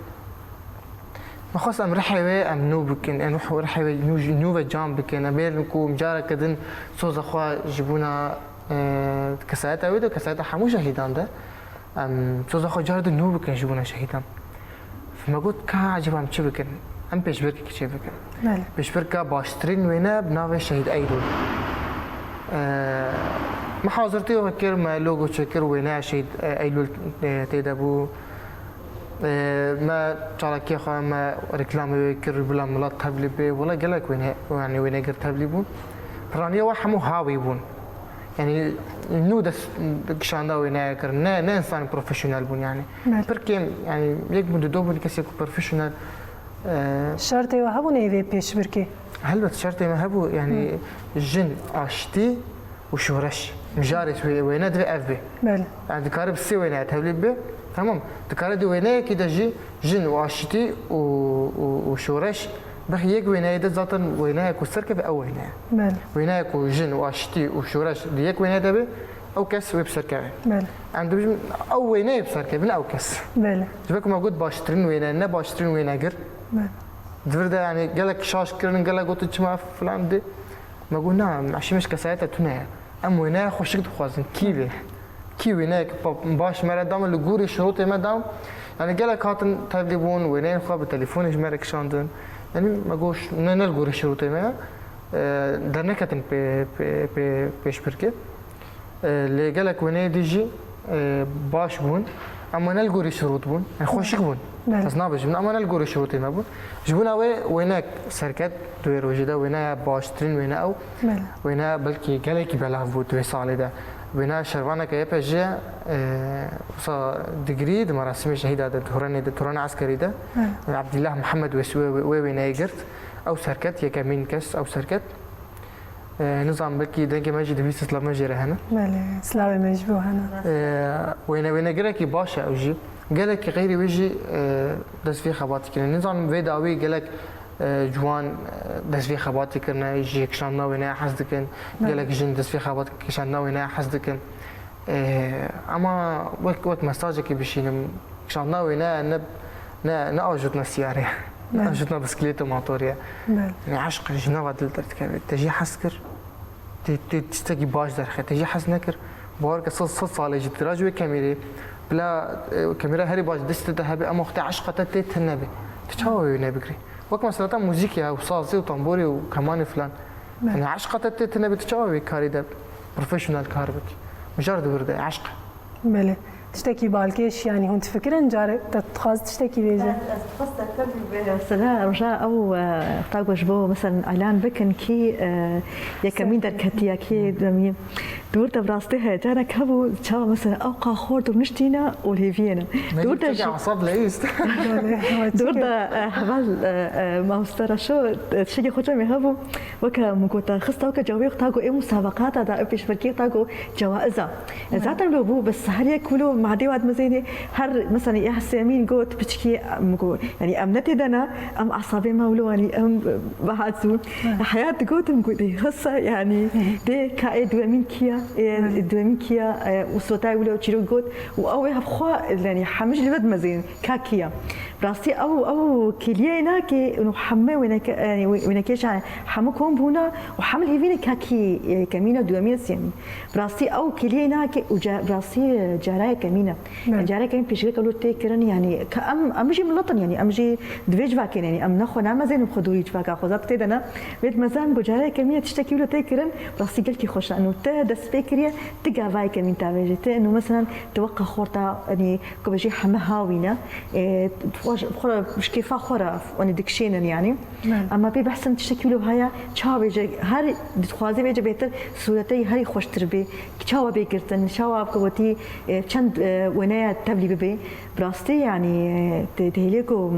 Me xwest em rihê wê em nû bikin, em rih-, rihê wê nû, nû ve cam bikin. Em bêrin ku em careke din soza xwe ji bona, e, kesayeta wê de, kesayeta hemû şehîdan de. Em soza xwe car din nû bikin ji bona şehîdan. Me got, ka ecêba em çi bikin? Em pêşbirkekî çê bikin. Belê. Pêşbirka baştirîn wêne bi navê Şehîd Eylûl. E, me hazirtî wê kir, me logo çêkir, wêneya Şehîd, e, Eylûl, e, tê de bû. E, me çalakiya xwe, me reklamê wê kir, bila milet tevlî bê. Wela gelek wêne, yanî wênegir tevlî bûn. Piraniya we hemû hawî bûn. Yanî nû dest kişanda wêneyê kirin. Ne, ne însanên profesyonel bûn yanî. Belê. Pir kêm, yanî yek bûn, dido bûn, kesê ku profesyonel, e, Şertê we hebûn ê vê pêşbirkê? Helbet şertê me hebû, yanî Hı. jin, aştî û şoreş. Mijarê wê, wêne divê ev bê. Belê. Yanî dikare bi sê wêneyê tevlî bibe. Tamam. Dikare di wêneyekî de jî jin û aştî û, û, û şoreş bixî yek wêneyê de zaten wêneyek ku serkeve ew wêne ye. Belê. Wêneyek ku jin û aştî û şoreş di yek wêneyê de be, ew kes wê bi ser keve. Belê. Em dibêjin ew wêneyê bi ser kevin ew kes. Belê. Ji ber ku me got baştirîn wêne, ne baştirîn wênegir. Belê. Di vir de yanî gelek şaş kirin, gelek gotin çima filan dê. Me got, na, eşî me ji kesayeta tune ye. Em wêneya xweşik dixwazin. Kî vê? Kî wêneyek pa-, baş me re da me li gorî şirotê me da? Yanî gelek hatin tevlî bûn, wêneyên xwe bi telefonê ji me re kişandin. Yanî me got, ne, ne li gorî şirotê me ye. E, derneketin pê, pê, pê, pêşbirkê. E, lê gelek wêneyê dî jî, e, baş bûn. Ema ne li gorî şirot bûn. Yanî xweşik bûn. Belê. Ez nabêjim, ema ne li gorî şirotê me bûn. Ji bona wê wênek serket di wê rojê de, wêneya baştirîn wêne ew. Belê. Wêneya belkî gelekî belav bû di wê salê de. Wêneya şervaneke YPJ'ê, e, wisa digirî di merasîmê şehîda de, di hurenê de, di hurena eskerî de. Belê. Wê Abdillah Mihemed wê, wê, wê, wê wêneyê girt. Ew serket, yekemîn kes ew serket. E, nizam belkî dengê me jî dibî, silav me jê re hene. Belê, silavê me ji bo hene. E, wêne, wênegirekî baş e ew jî. Gelekî xeyrî wê jî, e, dest vê xebatî kirine. Nizanim vê dawî gelek, e, ciwan, e, dest vê xebatî kirine, ji kişandina wêneya hez dikin. Belê. Gelek jin dest vê xebat kişandina wêneya hez dikin. E, ema wek, wek mesajekî bişînim, kişandina wêneya ne, ne, ne ajotna siyarê, ne Belê. ajotna bisiklet û motorê ye. Belê. Yanî eşq ji nava dil derdikeve. Te jî hez kir, te, te tiştekî baş derxe, te jî hez nekir. Bawer ke sed, sed salê jî tira ji wê kemêrê, bila, e, kemêra herî baş destê te hebe, ema xwe te eşqa te tê tune be. Tu çawa wê nebigirî? Wek mesela te muzîkê ya, û sazê û tamborê û kemanê filan. Belê. Yanî eşqa te tê tune be, tu çawa wê karî de profesyonel kar bikî? Mijar di wir de, eşq. Belê. Tiştekî balkêş, yanî hûn difikirin, carek te dixwaz tiştekî bêje? Ez, ez dixwest te bi mesela roja ew, e, ta ku ji bo, mesela, elan bikin kî, e, yekemîn Ser- derketiye, kî demî. Di wir de bi rastî heyecanek hebû, çawa mesela ew qa xort û niştîne û li hêviyê ne. Di wir de Necîb, çekê ji asab leyîst. Di wir de, e, heval, e, e, mamoste Reşo, e, tiştekî xweş em ê hebû. Weke min got, te xista weke cawiyê xwe ta got, ê musabaqata da, ê pêşbirkê ta got, cawaiza. E, zaten lo bû, bes her yek wilo madê wa dimezênê, her, mesela, ê Hesêmîn got, piçkî, em got, yanî em ne tê de ne, em asabê me wilo, yanî em, e, bihat zû. Heyat digotim ku dê hisa, yanî, dê ka ê duemîn kiya, ê duemîn kiya, e, û sotay wilo çîrok got, û ew ê hevxwe, yanî, hemî jî li vir dimezin, ka kiya. Rastî ew, ew kêliyê nake, û hemî wêneke-, yanî, wê-, wênekêşan hemî kom bûna û hemî li hêvî ne ka kî, e, kemîna duemîn siyemîn. Bi rastî ew kêliyê nake û ca-, bi rastî, e, cara yekemîn e. Belê. Careke min pêşgirêka wilo tê kirin, yanî ka em, em jî milet in, yanî em jî di vê civakê ne, yanî em ne xwe namezênin xwe dorî civaka xwe, zat tê de ne. Vê di mezan ku careke min tiştekî wilo tê kirin, bi rastî gelkî xweş e. Û te dest pê kiriye, ti gavayeke min tavêjê. Te, û mesela, ti weqa xorta, yanî ku bêjî heme hawî ne, e, xwe, xwe ji kêfa xwe re, yanî dikişênin, yanî. Belê. Ema pê behsên tiştekî wilo haya, çawa bêje, her dixwaze bêje bêhtir, sûreteyî herî xweştir bê. Çawa bê girtin, çawa bi kewetî, e, çend, e, weneya tevlî bibe. Bi rastî, yanî, e, te, te hêlê ku,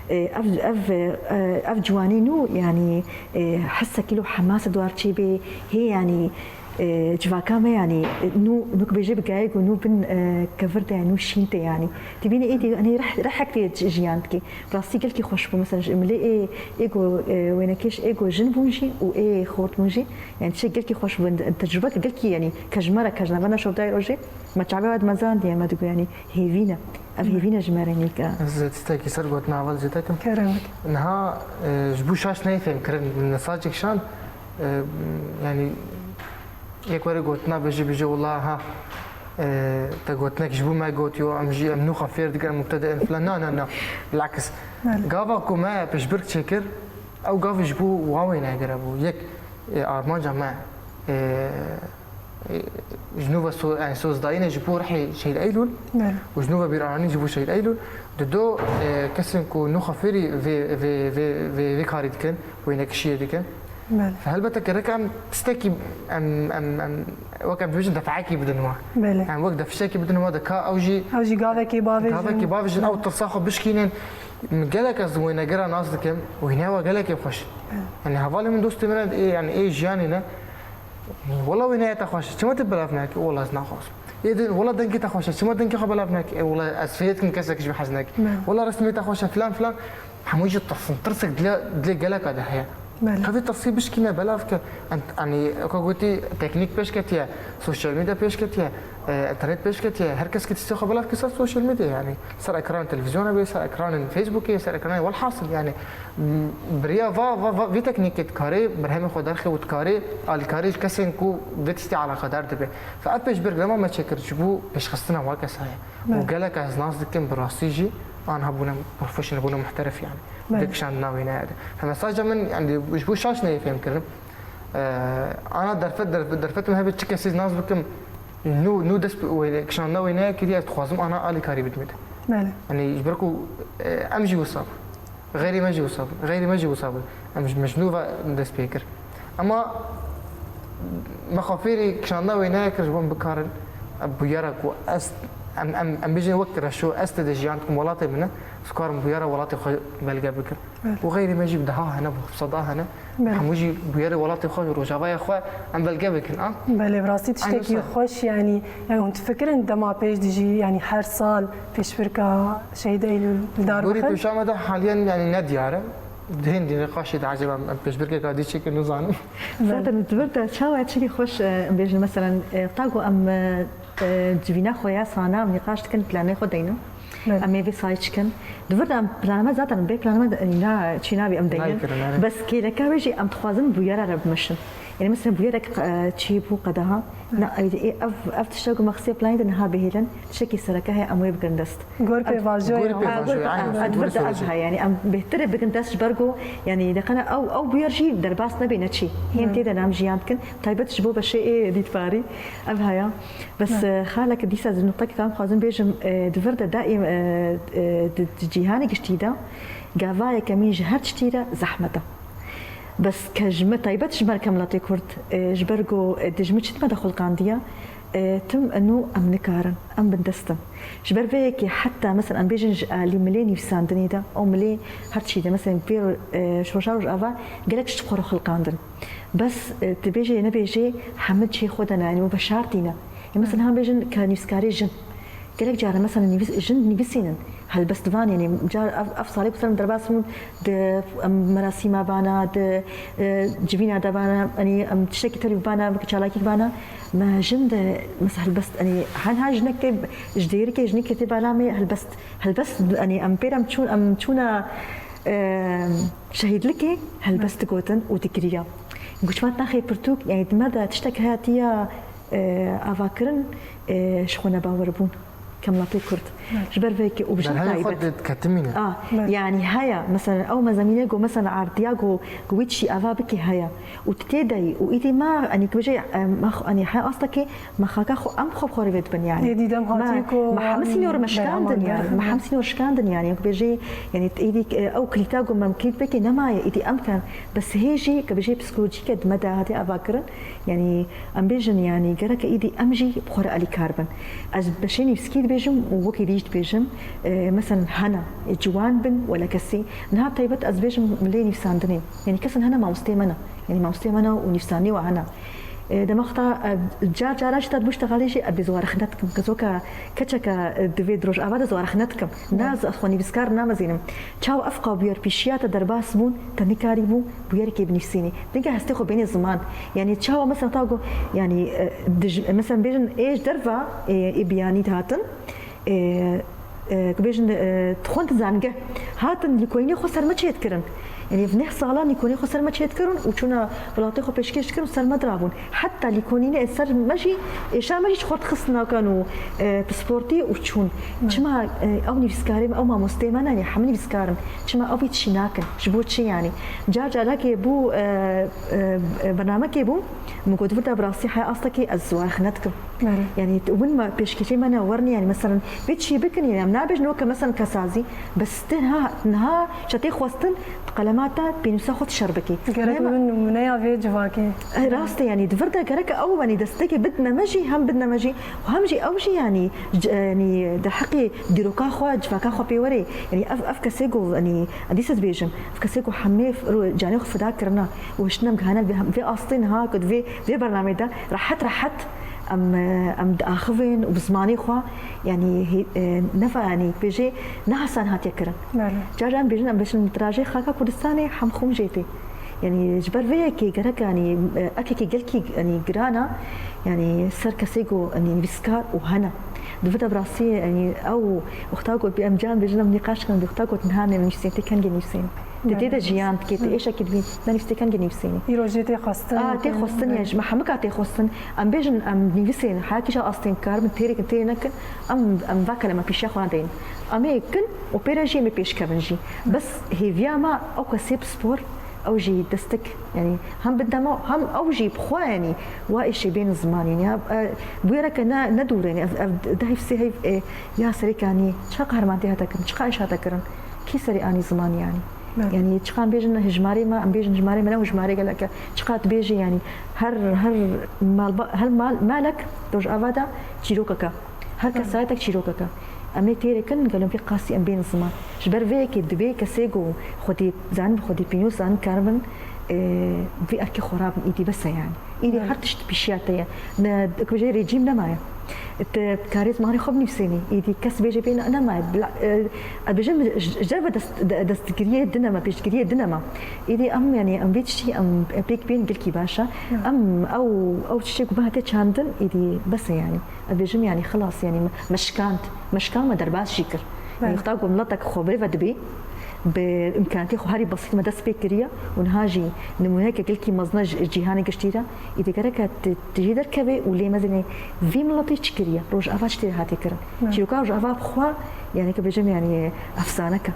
e, ev, ev, e, ev ciwanî nû, yanî, e, hisekî lo hemasa duar çê bê, hê, yanî, e, civaka me, yanî, e, nû, nû ku bêje bi gayê ku nû bin, e, kevir de, nû şîn tê, yanî. Tê bînî êdî, yanî, reh-, rehek tê ji-, jiyan dikê. Rastî gelkî xweş bû. Mesela, ji milê ê, ê ku, e, wênekêş ê ku jin bûn jî û ê xort bûn jî, yanî, tiştek gelkî xweş bû. Tecrubeke gelkî, yanî, ke ji me re, ke ji navenda şopdayê rojê, me çavê we dimezandiye, me digot, yanî, hêvî ne. Ev hêvî ne ji me re nîke. Ez tiştekî ser gotina heval zêde kim. Kerem. Niha, e, ji bo şaş neyê fêmkirin, min mesajek şand, e, yanî, yek were gotina bêje, bêje, wela ha, e, te gotinek ji bo me gotiyo, em jî, em nû xwe fêr dikin, em mubtede in filan. Na, na, na. Bilakis. Belê. Gava ku me piştbirk çêkir, ew gavê ji bo wan wênegire bû. Yek, e, armanca me, e, e, ji nû ve so-, yani sozdayîne ji bo rihê Şehîd Eylûl Belê. û ji nû ve bîranî ji bo Şehîd Eylûl. Dido, e, kesên ku nû xwe fêrî vê, vê, vê, vê, vê karî dikin, wênekişiyê dikin. Belê. Helbete gerek em tiştekî em, em, em, wek em dibêjin defekî bidin wa. Belê. Em wek defişekî bidin wa de ka ew jî Ew jî gavekê bavêjin. Gavekê bavêjin, ew tirsa xwe bişkînin. Min gelek ez wênegera nas dikim, wêneya we gelekê xweş. Belê. Yani hevalê min dostê min e, yani ê jiyanê ne. Wela wêneya te xweş e, çima tu belav nakî? Wela ez naxwazim. Ê din, wela dengê te xweş e, çima dengê xwe belav nakî? Ê wela ez fêr dikim kesek ji min hez nakî. Belê. Wela resimê te xweş e, filan filan. Hemû jî tirsin, tirsek dilê, dilê geleka de heye. Belê. Ka vê tirsî bişkîne, belav ke. Em, yanî, weka gotî, teknîk pêş ketiye, sosyal medya pêş ketiye, e, internet pêş ketiye. Her kes ki tiştê xwe belav ke ser sosyal medya, yanî. Ser ekranê televîzyona bê, ser ekranên Facebookê, ser ekranê welhasil, yanî. M, biriya va, va, va, vê teknîkê dikarê berhemê xwe derxe û dikarê alîkarî ji kesên ku vê tiştê eleqedar dibe. Fe ev pêşbirk dema me çêkir ji bo pêşxistina wa kesa ye. Belê. Û gelek ez nas dikim bi rastî jî an hebûne profesyonel, bûne muhterif yani. Belê. Vê kişandina wêneyê de. Fe mesaja min yani ji bo şaş neyê fêmkirin. Ee, ana derfet, derfet, derfet min hebe çi kesî nas bikim. Nû, nû dest bi wêne, kişandina wêneyê kiriye, ez dixwazim ana alîkarî bidimê de. Belê. Yani ji ber ku, e, em jî wisa bû. Xeyrî me jî wisa bû. Xeyrî me jî wisa bû. Em ji, me ji nû ve dest pê kir. Ema me xwe fêrî kişandina wêneyê kir ji bo em bikarin, e, bûyera ku ez, em, em, em bêjin wek Reşo, ez tê de jiyan dikim, welatê min e, ez karim bûyera welatê xwe belge bikim. Evet. Û xeyrî me jî bi deha hene, bi seda hene. Belê. Hemû jî bûyerê welatê xwe, rojavayê xwe em belge bikin, a? Belê, bi rastî tiştekî xweş, yanî, yanî hûn difikirin dema pêş dijî, yanî her sal pêşbirka Şehîd Eylûl li dar bixin? Gorî pêşa me de haliyen, yanî, ne diyar e. Di hindî nîqaşê de ecêba em pêşbirkeka dî çêkin, nizanim. Zaten di vir de çawa tiştekî xweş, e, em bêjin, meselen, e, ta ku em, e, e, civîna xwe ya sana em nîqaş dikin, planê xwe deynin. Evet. Em ê vê sayî çikin. Di vir de em planê me zaten bê planê me de, na, çî nabî em deynin. Nayê kirin, evet. Bes kêleka wê jî em dixwazin bûyera re bimeşin. Yani mesela bûyerek, e, çêbû qedeha. Evet. Na, ê, ê, ev, ev tişta ku me xistiye planê de niha bihêlin. Tiştekî sereke heye em wê bigirin dest. Gor pêvajoyê. Gor pêvajoyê, aynen. Ev, ev, ev, ev, ev, ev, yani em bêhtir e bigirin dest ji ber ku, yani deqene ew, ew bûyer jî derbas nebe neçî. Hêm Evet. tê de nam jiyan dikin. Taybet ji bo beşê ê dîtbarî. Ev haya. Bes, Evet. e, xaleke dîsa ez nuqtekê ka em xwazim bêjim, e, di vir de daîm, e, e, di, di cîhanê giştî de gava yekemîn ji her tiştî re zehmet e. Bes ke ji me, taybet ji me re ke miletê Kurd, e, ji ber ku, e, dijmin çi di me de xulqandiye, e, tim eno em nikarin, em bindest in. Ji ber vê yekê heta, mesela, em bêjin ji alî milê nivîsandinê de, ew milê her tiştî de, mesela, vê, e, şoşa Rojava gelek tişt xwe re xulqandin. Bes, e, dibêje, nebêje, hemî çê xwe de nayên û veşartî ne. Ya, mesela, hem bêjin ke nivîskarê jin. Gelek caran, mesela, nivîs-, jin nivîsînin. Helbest van, yani, car ev, ev salê ku ser min derbas bûn, di, em, merasîma vana, di, e, civîna de vana, yani, em, tiştekî telî vana, wek çalakî vana, me jin de, mesela, helbest, yani, hen ha jinek tê, ji dêrikê jinikê tê bala me helbest, helbest, yani, em pêr em çûn, em çûna, e, şehîdlikê helbest digotin û digiriya. Goçmat naxê pirtûk, yani, di me de tiştek hatiya, e, avakirin, e, ji xwe nebawerbûn. Ke miletê Kurd. Ji ber vê yekê û bi jin Berhemê xwe taybet. Diketimîne. A, Evet. Yani heye, mesela, ew me zemîne ku, mesela, artiya ku, ku wî tişî ava bikî heye. Û tu tê de yî. Û îdî me, enî, ku bêje, e, me xwe, enî, he astekê me xaka xwe, em xwe bi xwe re vê dibin, yani. Êdî dem hatî Me, ku me hemî em sînor me berhema şikandin, yani. Me hemî sînor şikandin, yani. Ku bêje, yani, îdî, e, ew kilîta ku me kilît bikê nemaye, îdî em ken. Bes hê jî, ke bêje psikolojîke di me de hatiye avakirin, yani, em bêjin, yani, gereke îdî em jî bi xwe re alîkar bin. Ez beşê nivîskî dibêjim û wekî dî jî dibêjim, e, mesela hene, e, ciwan bin wele kesî. Niha taybet ez bêjim milê nivîsandinê. Yani kesin hene mamosteyê me ne. Yani mamosteyê me ne û nivîsandinê wa hene. E, dema xwe ta, e, car cara jî ta dibû ji texalê jî ez bê ziwarexne dikim. Kezoka keçeke, e, divê di Rojava de ziwarexne dikim. Ne, ez xwe nivîskar namezînim. Çawa ev qawiyerpîşiya te derbas bûn, te nikarîbû bûyerekê binivîsînî. Dinga hestê xwe bênê ziman. Yani çawa mesela ta ku, yani, e, dij-, mesela bêjin ê ji derva, e, ê biyanî dihatin, e, e, ku bêjin, e, dixwend zangeh. Hatin lîkonînê xwe ser me çêdikirin. Yani ev neh salan lîkonê xwe ser me çêdikirin û çûna welatê xwe pêşkêş dikirin û ser me dirabûn. Heta lîkonînê ser me jî, êşa me jî ji xwe dixistin nakan û, e, pisportî û çûn. Çima, e, ew nivîskarê me, ew mamosteyê me ne, hemî nivîskar in. Çima ew vî tişî nakin? Ji bo çi yani? Car carekê bû, e, e, e, bernamekê bû, min got, "Vir de bi rastî heya astekê ez ziwarexne dikim." Belê. Yani, win me pêşkêşê me ne werin yani, mesela, vê tişî bikin yani, em nabêjin weke, mesela, kesazî, bes ti niha, niha şe tê xwestin, di qelema te pênûsa xwe dişer bikî. Gerek Nema- win nimûneya vê civakê. E, rast e, yani, di vir de gerek ew, yani, destekê bidine me jî, hem bidine me jî, û hem jî ew jî, yani, c-, yani, di heqê dîroka xwe, civaka xwe pê were. Yani, ev, ev kesê ku, yani, dîsa dibêjim, ev kesê ku hemê f-, ro-, canê xwe fida kirina û hiştin em gihane vê, vê astê niha ku di vê, vê bernameyê de rehet rehet em, em diaxivin û bi zimanê xwe, yani, hê-, e, neva, yani, bêjê, ne hesan hatiye kirin. Belê. Caran bêjin, em bêjin, mitrajê xaka Kurdistanê hem xûn jê tê. Yani, ji ber vê yekê gerek, yani, e, erkekê gelkî, yani, giran a, yani, ser kesê ku, yani, nivîskar û hene. Di vir de bi rastî, yani, ew wexta ku em can bêjin, em nîqaş kirin, wexta ku niha nivîsên tê kengê nivîsên. Tê tê de jiyan dikê, tê êşekî dibîn, me nivîs tê kengê nivîsên. Îro jê tê xwestin. A, tê xwestin, yani, ji me hemika tê xwestin. Em bêjin, em nivîsên, heya kîja astên karibin têrê kin, têrê nekin, em, em va keleme pêşiya xwe nadeyin. Em ê kin û pê re jî em ê pêş kevin jî. Bes hêviya me ew kesê pispor, ew jî destek, yani hem bideme, hem ew jî bi xwe, yani wa êşê bên ziman, yani ya, e, bûyereke ne, ne dûr, yani ev, ev deh heyv sê heyv, e, ya serê kaniyê, çiqa qehreman tê hate kirin, çiqa êş hate kirin, kî serê anî ziman yani? Belê. Yani çiqa em bêjin hijmarê me, em bêjin hijmarê me ne hijmarê gelek e. Çiqa dibêjî yani her, her malba-, her mal-, malek Rojava de çîrokek e. Her kesayetek çîrokek e. Em ê têrê kin, gelo vê qasî em bên ziman. Ji ber vê yekê divê kesê ku xwedî zanin, xwedî pînûs zanin karibin, e, vê erkê xwe rabin, îdî bes e yani. Îdî her tişt pişiya te ye. Ne, dikbêje rejîm nemaye. Te karê zimanê xwe binivîsênî. Îdî kes bêje pê ne-, nemaye. Bila, e, ez bêjim, ji, ji derve dest, de-, destgiriyê din e me, pêşgiriyê din e me. Îdî em, yani, em vê tiştî, em, em pêk bên gelkî baş e. Em ew, ew tiştê ku bihate çandin, îdî bes e yani. Ez bêjim, yani, xilas, yani, me, me şikand. Me şikand, me derbas jî kir. Yani, wexta ku miletek xwe bi rê ve dibê, bi îmkaniyetê xwe herî besît me dest pê kiriye û niha jî nimûneyeke gelkî mezin e ji cîhanê giştî re, îdî gereke tu, tu jê derkevê û lê mezinê vî miletî çi kiriye, Rojava çi tê hatiye kirin. Çîroka Rojava bi xwe, yani, ke bêjim, yani, efsanek e.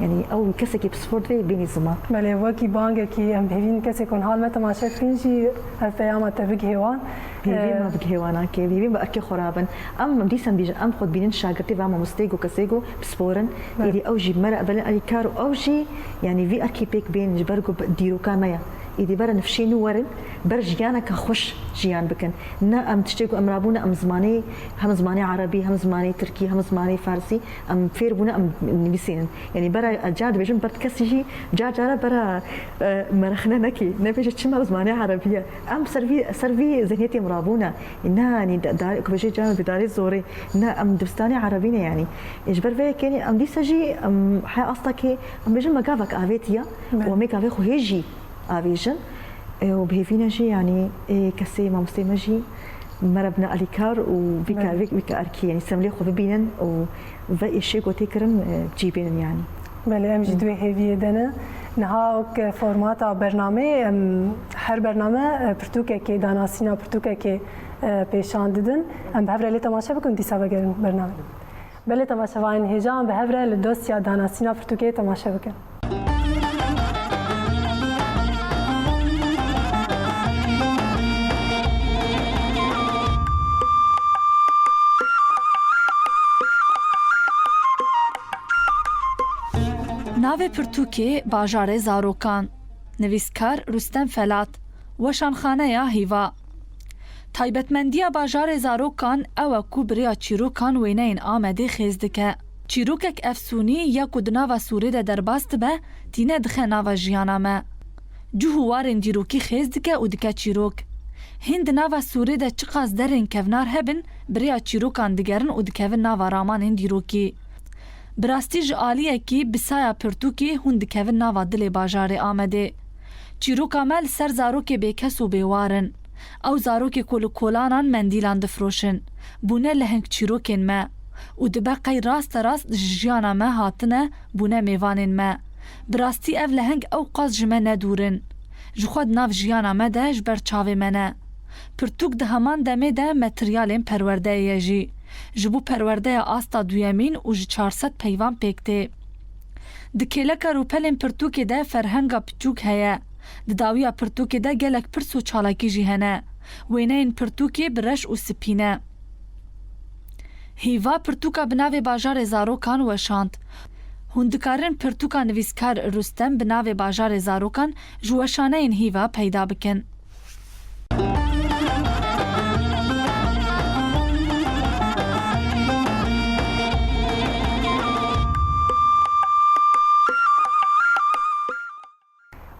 Yanî ew kesekî pispor divê bînî ziman. Belê, wekî bangekî em bi hêvî in kesê ku niha li me temaşe dikin jî ev peyama te bigihê wan. Bi hêvî Ee, me bigihê wan, ke bi hêvî me bi erkê xwe rabin. Em, em dîsa em bîjin, em xwe dibînin şagirtê ve mamosteyê ku kesê ku pispor in. Evet. Êdî ew jî me re belin alîkar û ew jî, yanî vî erkî pêk bên ji ber ku bi-, dîroka me ye. Êdî bere nifşê nû werin, ber jiyaneke xweş jiyan bikin. Ne em tiştê ku em rabûne, em zimanê, hem zimanê erebî, hem zimanê tirkî, hem zimanê farsî, em fêr bûne, em nivîsînin. Yanî bera, ca dibêjin ber kesî jî, ca cara bera, e, merexne nekî. Nebêje çima bi zimanê erebî ye. Em ser vî, ser vî zihniyetê em rabûne. Na, yanî da-, da-, ku bêje ca bi darê zorê. Na, em dibistanê erebî ne yanî. E, ji ber vê yekê yanî em dîsa jî, em, he asta ke, em bêjin me gavek avêtiye. Evet. Û em ê gavê xwe hê jî avêjin. E, û bi hêvî ne jî, yanî, ê kesê mamosteyê me jî me re bine alîkar û vîka, Evet. vîk-, vîka erkî, yanî semlê xwe bibînin û ve êşê ku tê kirin, e, cî bînin yanî. Belê, em jî Hı. di wê hêviyê de ne. Niha wek formata bernameyê, em her bername, e, pirtûkekê, danasîna pirtûkekê, e, pêşan didin. Em bi hev re lê temaşe bikin, dîsa vegerin bernameyê. Belê temaşevanên hêja, em bi hev re li dosya danasîna pirtûkê temaşe bikin. Navê pirtûkê Bajarê Zarokan. Nivîskar Rustem Felat. Weşanxaneya Hîva. Taybetmendiya Bajarê Zarokan ew e ku bi rêya çîrokan wêneyên Amedê xêz dike. Çîrokek efsûnî ya ku di nava sûrê de derbas dibe, tîne dixe nava jiyana me. Cih û warên dîrokî xêz dike û dike çîrok. Hîn di nava sûrê de çiqas derên kevnar hebin, bi rêya çîrokan digerin û dikevin nava ramanên dîrokî. Bi rastî ji aliyekî bi saya pirtûkê hûn dikevin nava dilê bajarê Amedê. Çîroka me li ser zarokê bêkes û bêwar in. Ew zarokê ku li kolanan mendîlan difroşin, bûne leheng çîrokên me û dibe qey raste rast ji jiyana me hatine, bûne mêvanên me. Bi rastî ev leheng ew qas ji me nedûr in. Ji xwe di nav jiyana me de ji ber çavê me ne. Pirtûk di heman demê de materyalên perwerdeyê ye jî. Ji bo perwerdeya asta duyemîn û ji çar sed peyvan pêk tê. Di kêleka rûpelên pirtûkê de ferhenga piçûk heye. Di dawiya pirtûkê de gelek pirs û çalakî jî hene. Wêneyên pirtûkê bi reş û spî ne. Hîva pirtûka bi navê Bajarê Zarokan weşand. Hûn dikarin pirtûka nivîskar Rustem bi navê Bajarê Zarokan ji weşaneyên Hîva peyda bikin.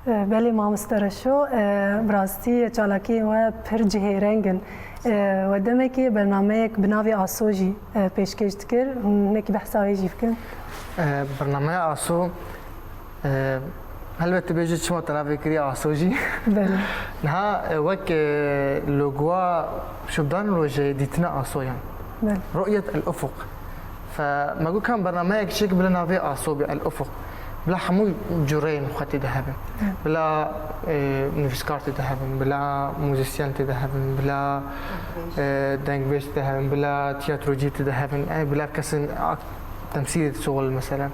Belê mamoste Reşo, e, bi rastî çalakiyên we pir cihêreng in. E, we demekê bernameyek bi navê Aso jî, e, pêşkêş dikir. Hûn hinekî behsa wê jî bikin. E, bernameya Aso, e, helbet tu bêjî çima te navê kiriye Aso jî. Belê. Niha, e, wek, e, logoya şûbdan rojê dîtina Asoyan. Belê. Ru'yet el Ufuq. Fe me got, kam bernameyek çêk bila navê Aso bî, El Ufuq. Bila hemû cureyên xwe tê de hebin. Bila, e, nivîskar tê de hebin, bila muzîsyen tê de hebin, bila, e, dengbêj tê de hebin, bila tiyatrocî tê de hebin, e, bila kesên ak-, temsîlê dişixulin mesela.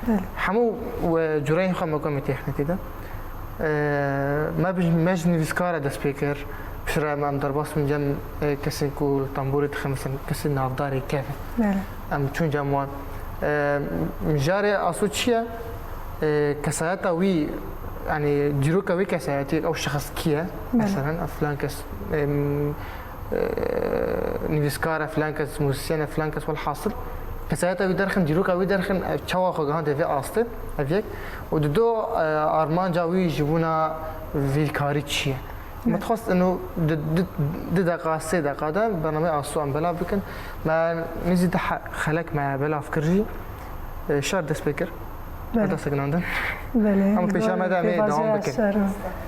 Belê. Hemû we cureyên xwe me got em ê têxine tê de. E, me bi-, me ji nivîskara dest pê kir. Piştre em, em derbas bûn cem, e, kesên ku li tembûrê dixin, mesela kesên navdarê kevin. Belê. Em çûn cem wan. E, mijarê Aso çi ye? E, kesayeta wî, yanî dîroka wî kesayetî, ew şexs kî ye? Belê. Meselen, ev filan kes, em, e, nivîskar e, filan kes muzîsyen e, filan kes, welhasil. Kesayeta wî derxin, dîroka wî derxin, ev çawa xwe gihandiye vê astê, ev yek. Û dido, e, armanca wî ji bûna vî karî çi ye? Me dixwest ino di, di, di deqa, sê deqa de bernameya Aso em belav bikin. Me nêzî deh xelek me belav kir jî. E, şer dest pê kir. Belê. Dest ginandin. Belê, Em pêşa me de em ê dewam bikin.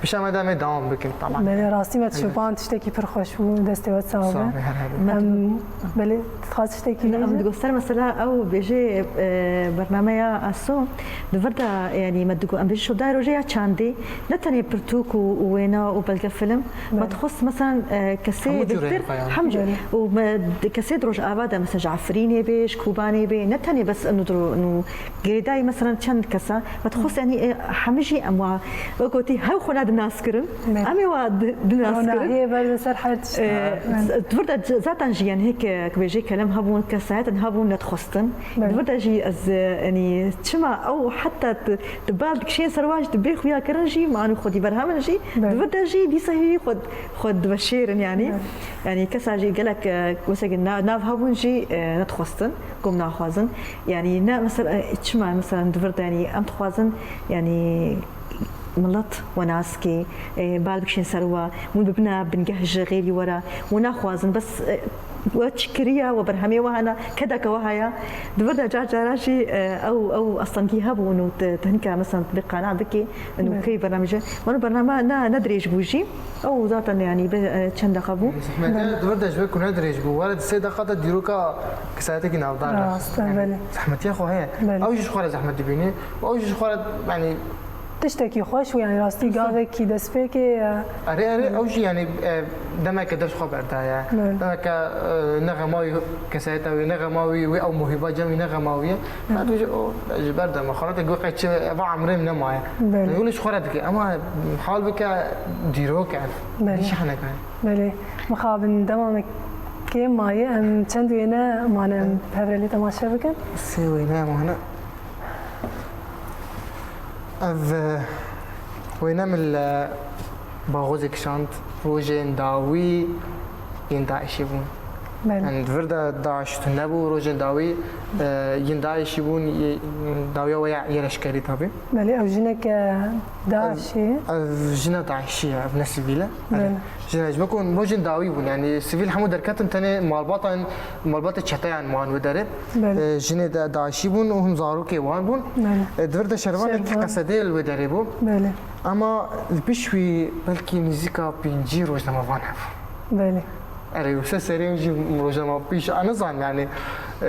Pêşa me de em ê dewam bikin, tamam. Belê, rastî me dişopand, tiştekî pir xweş bû, destê we sax be. Sağ ol, her her. Em, belê, dixwaz tiştekî bêje? Em digot ser mesela ew bêjê, e, bernameya Aso, di vir de, yanî me digot, em bêjê şodayê rojê ya çandê, ne tenê pirtûk û, û wêna û belgefilm, me dixwest mesela, e, kesê bêhtir, hemû cûrê, hemû cûrê. Û me di kesê di Rojava de mesela ji Efrînê bê, ji Kobanê bê, ne tenê bes inu diro, inu Girêdayî mesela çend kesa, me dixwest, yanî, e, hemî jî em wa, wek gotî, hew xwe ne dinas kirin. Belê. Em ê wa di-, dinas kirin. Ronahiyê berdin ser her tişt. E, Evet. Di vir de c-, zaten jî, yanî, heke, e, bêjê kelem hebûn, kesayetin hebûn nedixwestin. Belê. Di vir de jî ez, e, yanî, çima ew heta di, di bal dikişên ser wa jî dibê xuya kirin jî, me anû xwedî berhemin jî, Belê. Di vir de jî dîsa hî xwe, xwe diveşêrin, yanî. Belê. Yanî, kesa jî gelek, e, wesek na-, nav hebûn jî, e, nedixwestin. Gom naxwazin. Yanî ne mesela, e, çima mesela di vir de, yanî em dixwazin, yanî milet we nas kê, e, bal bikişên ser we, hûn bibine bingeh ji xêrî we re. We naxwazin, bes, e, we çi kiriye, we berhemê we hene, kedeke we heye. Di vir de car cara jî, e, ew, ew astengî hebûn û te-, tehnîka mesela bê qana bikê, û Belê. Key bername jî. Mano bername ne, ne dirêj bû jî. Ew zaten, yanî, bi, e, çend deqa bû. Zehmet e, Belê. Di vir de ji ber ku ne dirêj bû, were di sê deqa de dîroka kesayetekî navdar e. Rast e, Yanî, belê. Zehmetiya xwe heye. Belê. Ew jî ji xwe re zehmet dibîne. Ew jî ji xwe re, yanî, Tiştekî xweş û, yanî, rastî Rast e. Gavekî destpêkê, e, Erê, erê, ew jî, yanî, e, demeke dest xwe berdaye. Belê. Demeke, e, ne xema wî kesayeta wî, ne xema wî, wî ew muhîba cem wî ne xema wî ye. Belê. Her jî o, ji ber dema xwe re te got qey çi, eva emrê min nemaye. Belê. Yanî, wî ji xwe re dike. Ema hal bike dîrok e. Belê. Nîşanek e. Belê. Mixabin dema me kêm maye, em çend wêne mane em Hı. Hev re lê temaşe bikin. Sê wêne mane. Ev, e, wêne min li Baxozê kişand, rojên dawî yên DAIŞê bûn. Belê. Yanî di vir de DAIŞ tune bû, rojên dawî, e, yên DAIŞî bûn, yê, dawiya we ya, yê leşkerî tabî. Belê, ew jineke DAIŞê ye? Ev, ev jina DAIŞî ye, ev ne sivîl e. Belê. Jina ji me ku rojên dawî bûn, yanî sivîl hemû derketin, tenê malbatan, malbatê çeteyan man wê derê. Belê. E, jinê de DAIŞî bûn û him zarokê wan bûn. Belê. E, di vir de şervanekî Şervan. Qesedê li wê derê bû. Belê. Ema li pişt wî belkî nêzîka pêncî rojnamevan hebû. Belê. Erê, wisa serê min jî rojnama pîş, a, nizanim, yanî, e,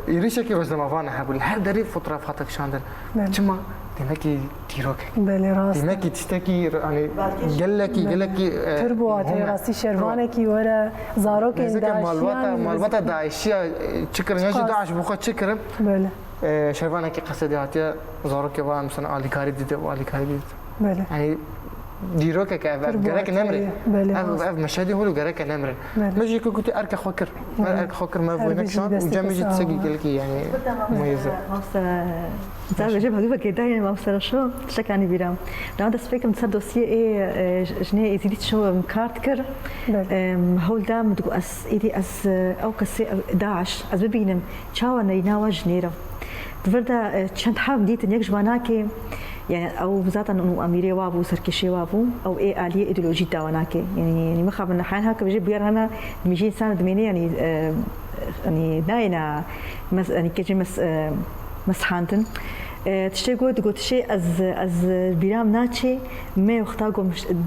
êrişekî rojnamevan hebû. Li her derê fotoğraf hate kişandin. Belê. Çima? Demekî dîrokek. Belê, rast e. Demekî tiştekî, yanî, Belkî gelekî, Belê. Gelekî, e, Pir bû hate, muhim e. Rastî şervanekî were, zarokên Nêzîke DAIŞiyan malbata, malbata DAIŞiya, e, çi kirin, ya jî Çiqas. DAIŞ bi xwe çi kirin? Belê. E, şervanekî Qesedê hatiye, zarokê wan, mesela, alîkarî dide û alîkarî dide. Belê. Yanî dîrokeke ev, ev Pir gerek buhatiye nemre. Belê, Ev, rast. Ev meşedî hûn gereke nemre. Belê. Me jî ku gotî erke xwe kir. Me Belê. Erke xwe kir, me Her vêne bijî kişand û destê cem me jî kesa tiştekî awa. Gelekî, yanî, Burada meyze. Mamoste, Zar bêje, bagî bagê dayê mamoste Reşo, tiştekanî bîra. Dema destpêkim ser dosyê ê, e, jinê Êzîdî çi kar dikir. Belê. Em, hewl da min digot ez, êdî ez, e, ew kesê, ew, DAIŞ, ez bibînim. Çawa neyna wa jinê re? Di vir de, e, çend heb dîtin, yek ji wanakê, yani ew zaten û emîrê wa bû, serkêşê wa bû, ew ê aliyê îdeolojî da wanakê. Yani, yani mixabin heyn hake bêje bûyer hene, dimîjî însan dimêne, yani, e, yani nayêna mes-, yani kecî mes-, e, meshandin. E, tiştê got, gotişê ez, ez bîram naçê, me wexta got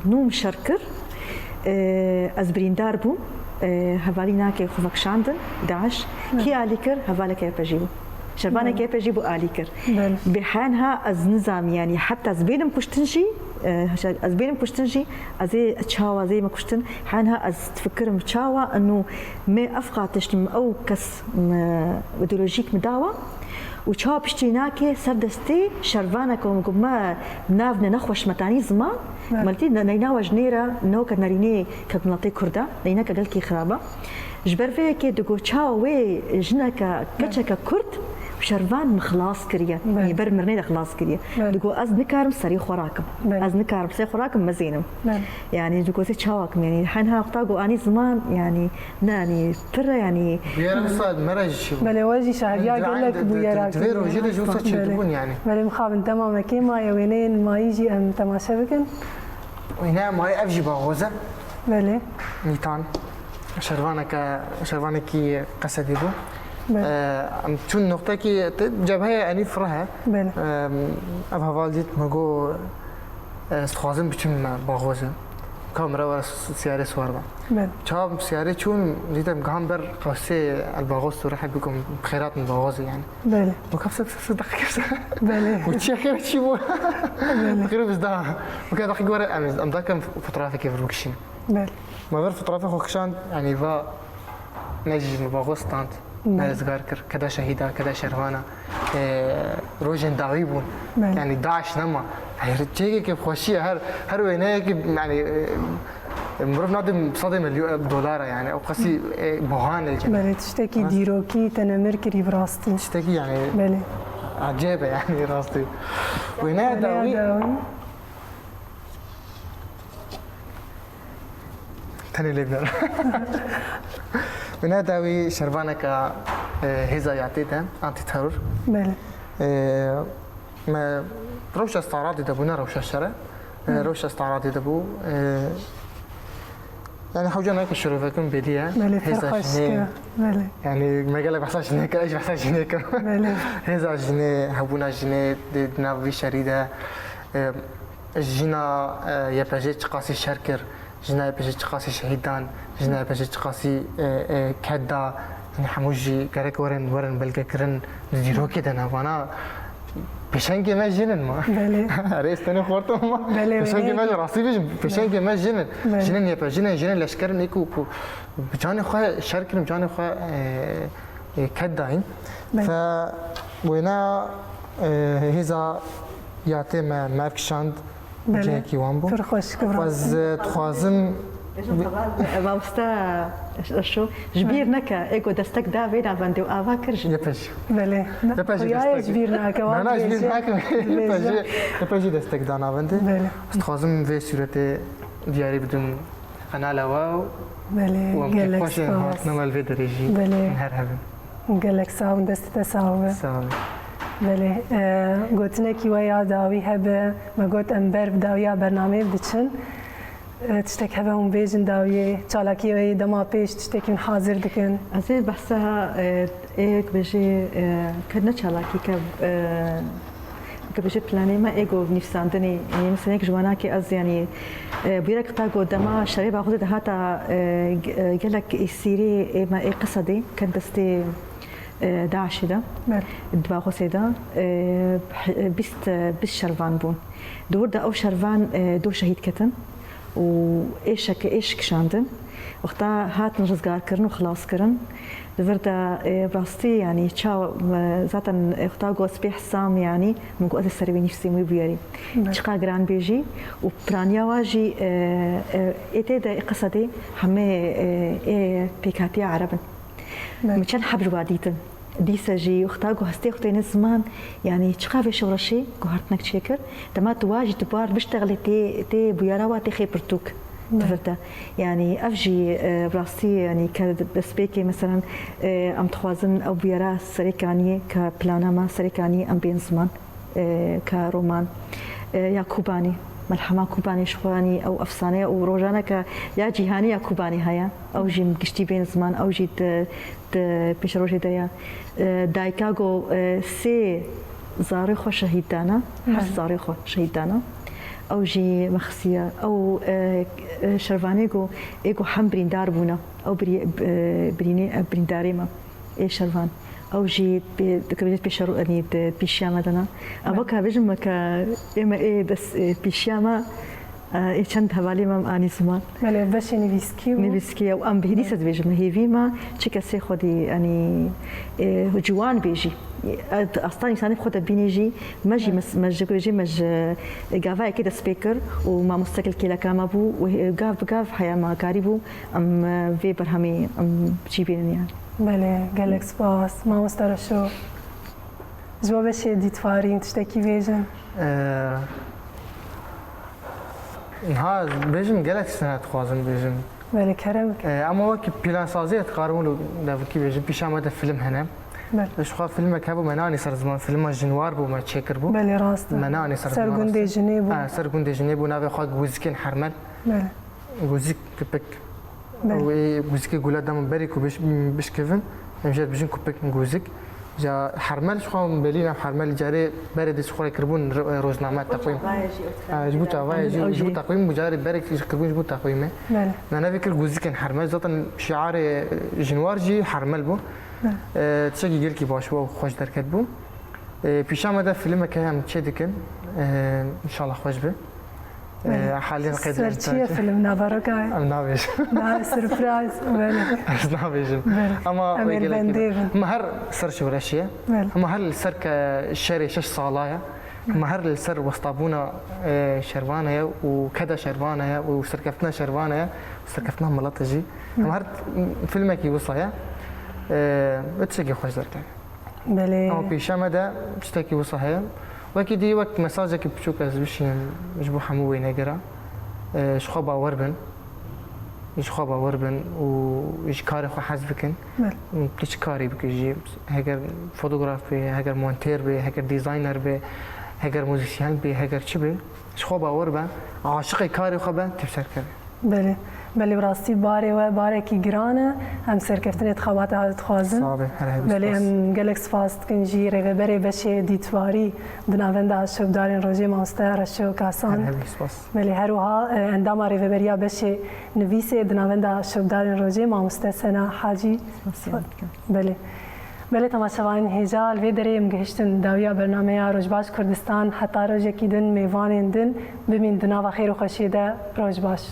nû min şer kir, e, ez birîndar bûm. E, hevalî nake xwe vekişandin, DAIŞ. Hı. Kî alî kir? Hevaleke YPJ'î bû. Şervaneke Belê. YPJ'î bû alî kir. Belê. Bi henha ez nizam, yani heta ez bênim kuştin jî, e, ez bênim kuştin jî, ez ê çawa ez ê me kuştin, henha ez difikirim çawa eno me ev qatişt, ew kes, me, îdeolojîk min dawa û çawa piştî nake ser destê şervaneke û me nav ne nexweş metanî ziman, Evet. Meltî ne-, neyna we ji nê re ne weke nerînê kek miletê Kurd e, neyneke gelkî xirab e. Ji ber vê yekê digo çawa wê jineke, Evet. Keçeke Kurd û şervan min xilas kiriye. Evet. Yê ber mirinê de xilas kiriye. Evet. Digo ez nikarim serê xwe rakim. Evet. Ez nikarim serê xwe rakim mezênim. Evet. Yani digo ez ê çawa kim yani. Hen ha wexta go anî ziman yani ne yani pir e yani. Bûyer wisa me re jî çi bû? Belê we jî şahidiya Min gelek di-, di-, bûyera di-, di vê rojê de jî wisa çêdibûn yani. Belê mixabin dema me kêm maye wêneyên mayî jî em temaşe bikin. Wêneya mayî ev jî Baxoz e. Belê. Nîtan. Şervaneke, şervanekî Qesedî bû. Belê. Ee, em çûn noqtekî te cebheye Enîf Rih e. Belê. Ee, ev heval dît me got, "Ez dixwazim biçim Baxozê." Ka min re were siyarê siwar be. Belê. Çawa siyarê çûn, dîtim gihan ber qewsê El Baxoz tu Rih e, bikom xêrat min Baxozê yani. Belê. Got, "Kepse, kepse, deqe kepse." Belê. Got, "Çi xêr çi bû?" Xirib da. Got, "Deqe were em, em dakim fotoğrafekê vir bikişîn." Belê. Me vir fotoğrafê xwe kişand, yani va me jî me Baxoz stand. Belê. Me rizgar kir, keda şehîda, keda şervana. Ee, rojên dawî bûn. Belê. Yani DAIŞ nema. Her çêkê kêfxweşî ye, her, her wêneyekî yani, e, mirov nade sedê milyon dolara yani. O qasî, e, buhan e. Belê, tiştekî dîrokî te nemir kirî bi rastî. Tiştekî yani Belê. acayip e yani rastî. Wêneya Belê, dawî. dawî. Tenê lê biner. Wêneya dawî şervaneka, e, hêza yatê de, antiteror. Belê. E, me rewşa staradê de bû, ne rewşa şer e. E, rewşa staradê de bû. E, yani hewce nake şirovekim bêdî ye. Belê, Hêza pir xweş jinê. e. Belê. Yani me gelek behsa jinê kir, ez behsa jinê kim. Belê. Hêza jinê, hebûna jinê di, di nav vî şerî de, e, jina, e, Y P J çiqasî şer kir, jina Y P J çiqasî şehîd dan, jina Y P J çiqasî, e, e, ked da, yani hemû jî gerek werin, werin belgekirin, di dîrokê de ne. Vana pêşengê me jin in ma. Belê. Erê, ez tenê xortim ma. Belê, Pêşengê belê. me jî rastî bijim, pêşengê me jin in. Belê. Jin in Y P J, jin in, jin in leşker in, ê ku, ku bi canê xwe şer kirin, bi canê xwe, e, e, ked dayîn. Belê. Fe wêna, e, hêza yatê me merv kişand, Belê. Cihekî wan bû. Pir xweşik e, Ez, rastî. e, dixwazim Mamoste Reşo, ji bîr neke, ê ku destek da vê navendê û ava kir ji. Y P J. Belê. Y P J Xuyayê destek. Ji bîr nake, Na, na, ji bîr dibêje. nakim. Y P J, Dibêje. Y P J destek da navendê. Belê. Ez dixwazim vê sûretê diyarî bidim qenala we û Belê, û em gelek kêfxweş in spas. hatina me li vê derê jî. Belê. Her hebin. Gelek sax in, destê te sax be. Sağ olun. Belê, e, gotinekî we ya dawî hebe, me got em ber bi dawiya bernameyê biçin. E, tiştek hebe hûn bêjin dawiyê, çalakiyê we yê dema pêş tiştekî hûn hazir dikin. Ez ê behsa, e, ê, bêjê, e, ke ne çalakî ke, e, ke bêjê planê me ê go nivîsandinê, yanî mesela yek ji wanakê ez, yanî, e, bûyerek ta go dema şerê Baxûzê de hata, e, ge-, e, gelek êsîrê ê me ê Qesedê ket destê, e, DAIŞê de, Belê. di Baxûzê de, e, bîst, bîst şervan bûn. Di wir de ew şervan, e, du şehîd ketin û êşeke êş kişandin. Wexta hatin rizgarkirin û xilaskirin. Di vir de, e, bi rastî, yanî, ça, e, zaten, e, wexta got ez pê hesam, yanî, min got ez ê serê wê nivîsêm wê bûyerî. Çiqa giran bêjî û piraniya wa jî, e, e, ê tê de ê Qesedê hemê, e, ê pêkhatiya Ereb in. Min çend heb ji wa dîtin. Dîse jî wexta ku hestê xwe têne ziman, yanî çiqa vê şewreşê guhartinek çêkir, dema tu wa jî tu bar biştexilê tê, tê bûyera wa tê xê pirtûk di vir de. Yanî ev jî, e, bi rastî, yanî ke destpêkê, meselen, e, em dixwazin ew bûyera Serê Kaniyê ke plana me Serê Kaniyê em bên ziman, e, ke roman, e, ya Kobanê, Melhema Kobanê ji xwe, yanî ew efsane ye û rojaneke ya cîhanî ya Kobanê heye. Ew jî giştî bên ziman, ew jî di, di pêşerojê de ye. E, dayika ku, e, sê zarê xwe şehîd dana, her zarê xwe şehîd dana. Ew jî me xistiye. Ew, e, e, şervanê ku, ê ku hem birîndar bûne. Ew birî-, e, birînê, e, birîndarê me. Ê şervan. Ew jî pê, dikevê pêşero-, yanî di pîşiya me de ne. Ev ka bêjim me ke ê me ê dest, e, pîşiya me, e, ê çend hevalê me em anî ziman. Belê, beşê nivîskî bû. Nivîskî ye û em bi hêdî se dibêjim, hêvî me çi kesê xwedî, yanî, e, ciwan bê jî. E, asta însanê xwe de bînê jî, me jî, me, me ji ku jî me ji, e, gava yekê dest pê kir û mamoste kêleka me bû û, e, gav bi gav heya me karî bû, em, e, vê berhemê em çî bînin yani. Belê, gelek spas. Mamoste Reşo, ji bo beşê dîtvarî tiştekî bêjin. Ee, ha, bêjim gelek tiştine dixwazim bêjim. Belê, kerem. Ee, ama wekî plansaziyê dikarim wilo devikî bêjim. Pîşa me de film hene. Belê. Ji xwe filmek hebû me nanî ser ziman. Filma Jinwar bû me çêkir bû. Belê, rast e. Me nanî ser ziman. Ser gundê jinê bû. Ha, ser gundê jinê bû. Navê xwe Guzikên Hermel. Belê. Guzik tipik. Belê. Ew ê guzikê gula dema berî ku biş-, bişkevin, Em jê dibêjin kupik, gûzik. Ja hermel, ji xwe belî ne hermel, carê berê dî ji xwe re kiribûn ro-, rojname, teqwîm. Çavayê jî, Ha, ji bo çavayê jî, ji bo teqwîm, û carê berek jî kiribûn ji bo teqwîmê. Belê. Me nevê kir gûzikên hermel. Zaten şiarê jinwar jî hermel bû. Belê. E, tiştekî gelkî baş bû, xweş derket bû. E, pîşa me de filmeke em çê dikin. E, înşallah xweş be. Belê. E, halî qeydê Ser çi ye film, nava roka ye? Em nabêjin. Na, surprise, belê. Ez nabêjim. Belê. Ama Em wê ê gelekî bendê be. Bin. Ama her ser şoreşê ye. Belê. Ama her li ser ke şerê şeş sala ye. Ama her li ser westabûna, e, şervane ye û keda şervane ye û serkeftina şervane ye û serkeftina milete jî. Ama her filmekî wisa ye. E, tiştekî xweş derkeve. Belê. Ama pêşiya me de tiştekî wisa heye. Wekî dî wek mesajekî biçûk ez bişînim ji bo hemû wênegera. E, ji xwe bawer bin. Ji xwe bawer bin û ji karê xwe hez bikin. Belê. Tu çi karî bikî jî, heger fotograf bê, heger monter bê, heger dîzayner bê, heger muzîsyen bê, heger çi bê, ji xwe bawer be, aşiqê karê xwe be, tu bi ser kevê. Belê. Belê, bi rastî barê we barekî giran e. Em serkeftinê di xebata we de dixwazin. Sağ be, her hebî Belê, spas. Em gelek spas dikin jî rêveberê beşê dîtwarî di navenda şopdarên rojê, mamoste Reşo Kasan. Her hebî spas. Belê, her wiha, e, endama rêveberiya beşê nivîsê di navenda şopdarên rojê, mamoste Sena Hacî. Spasiyan dikim. Belê. Belê, temaşevanên hêja, li vê derê em gihiştin dawiya bernameya Rojbaş Kurdistan. Heta rojekî din, mêvanên din, bimîn di nava xêr û xweşiyê de. Roj baş.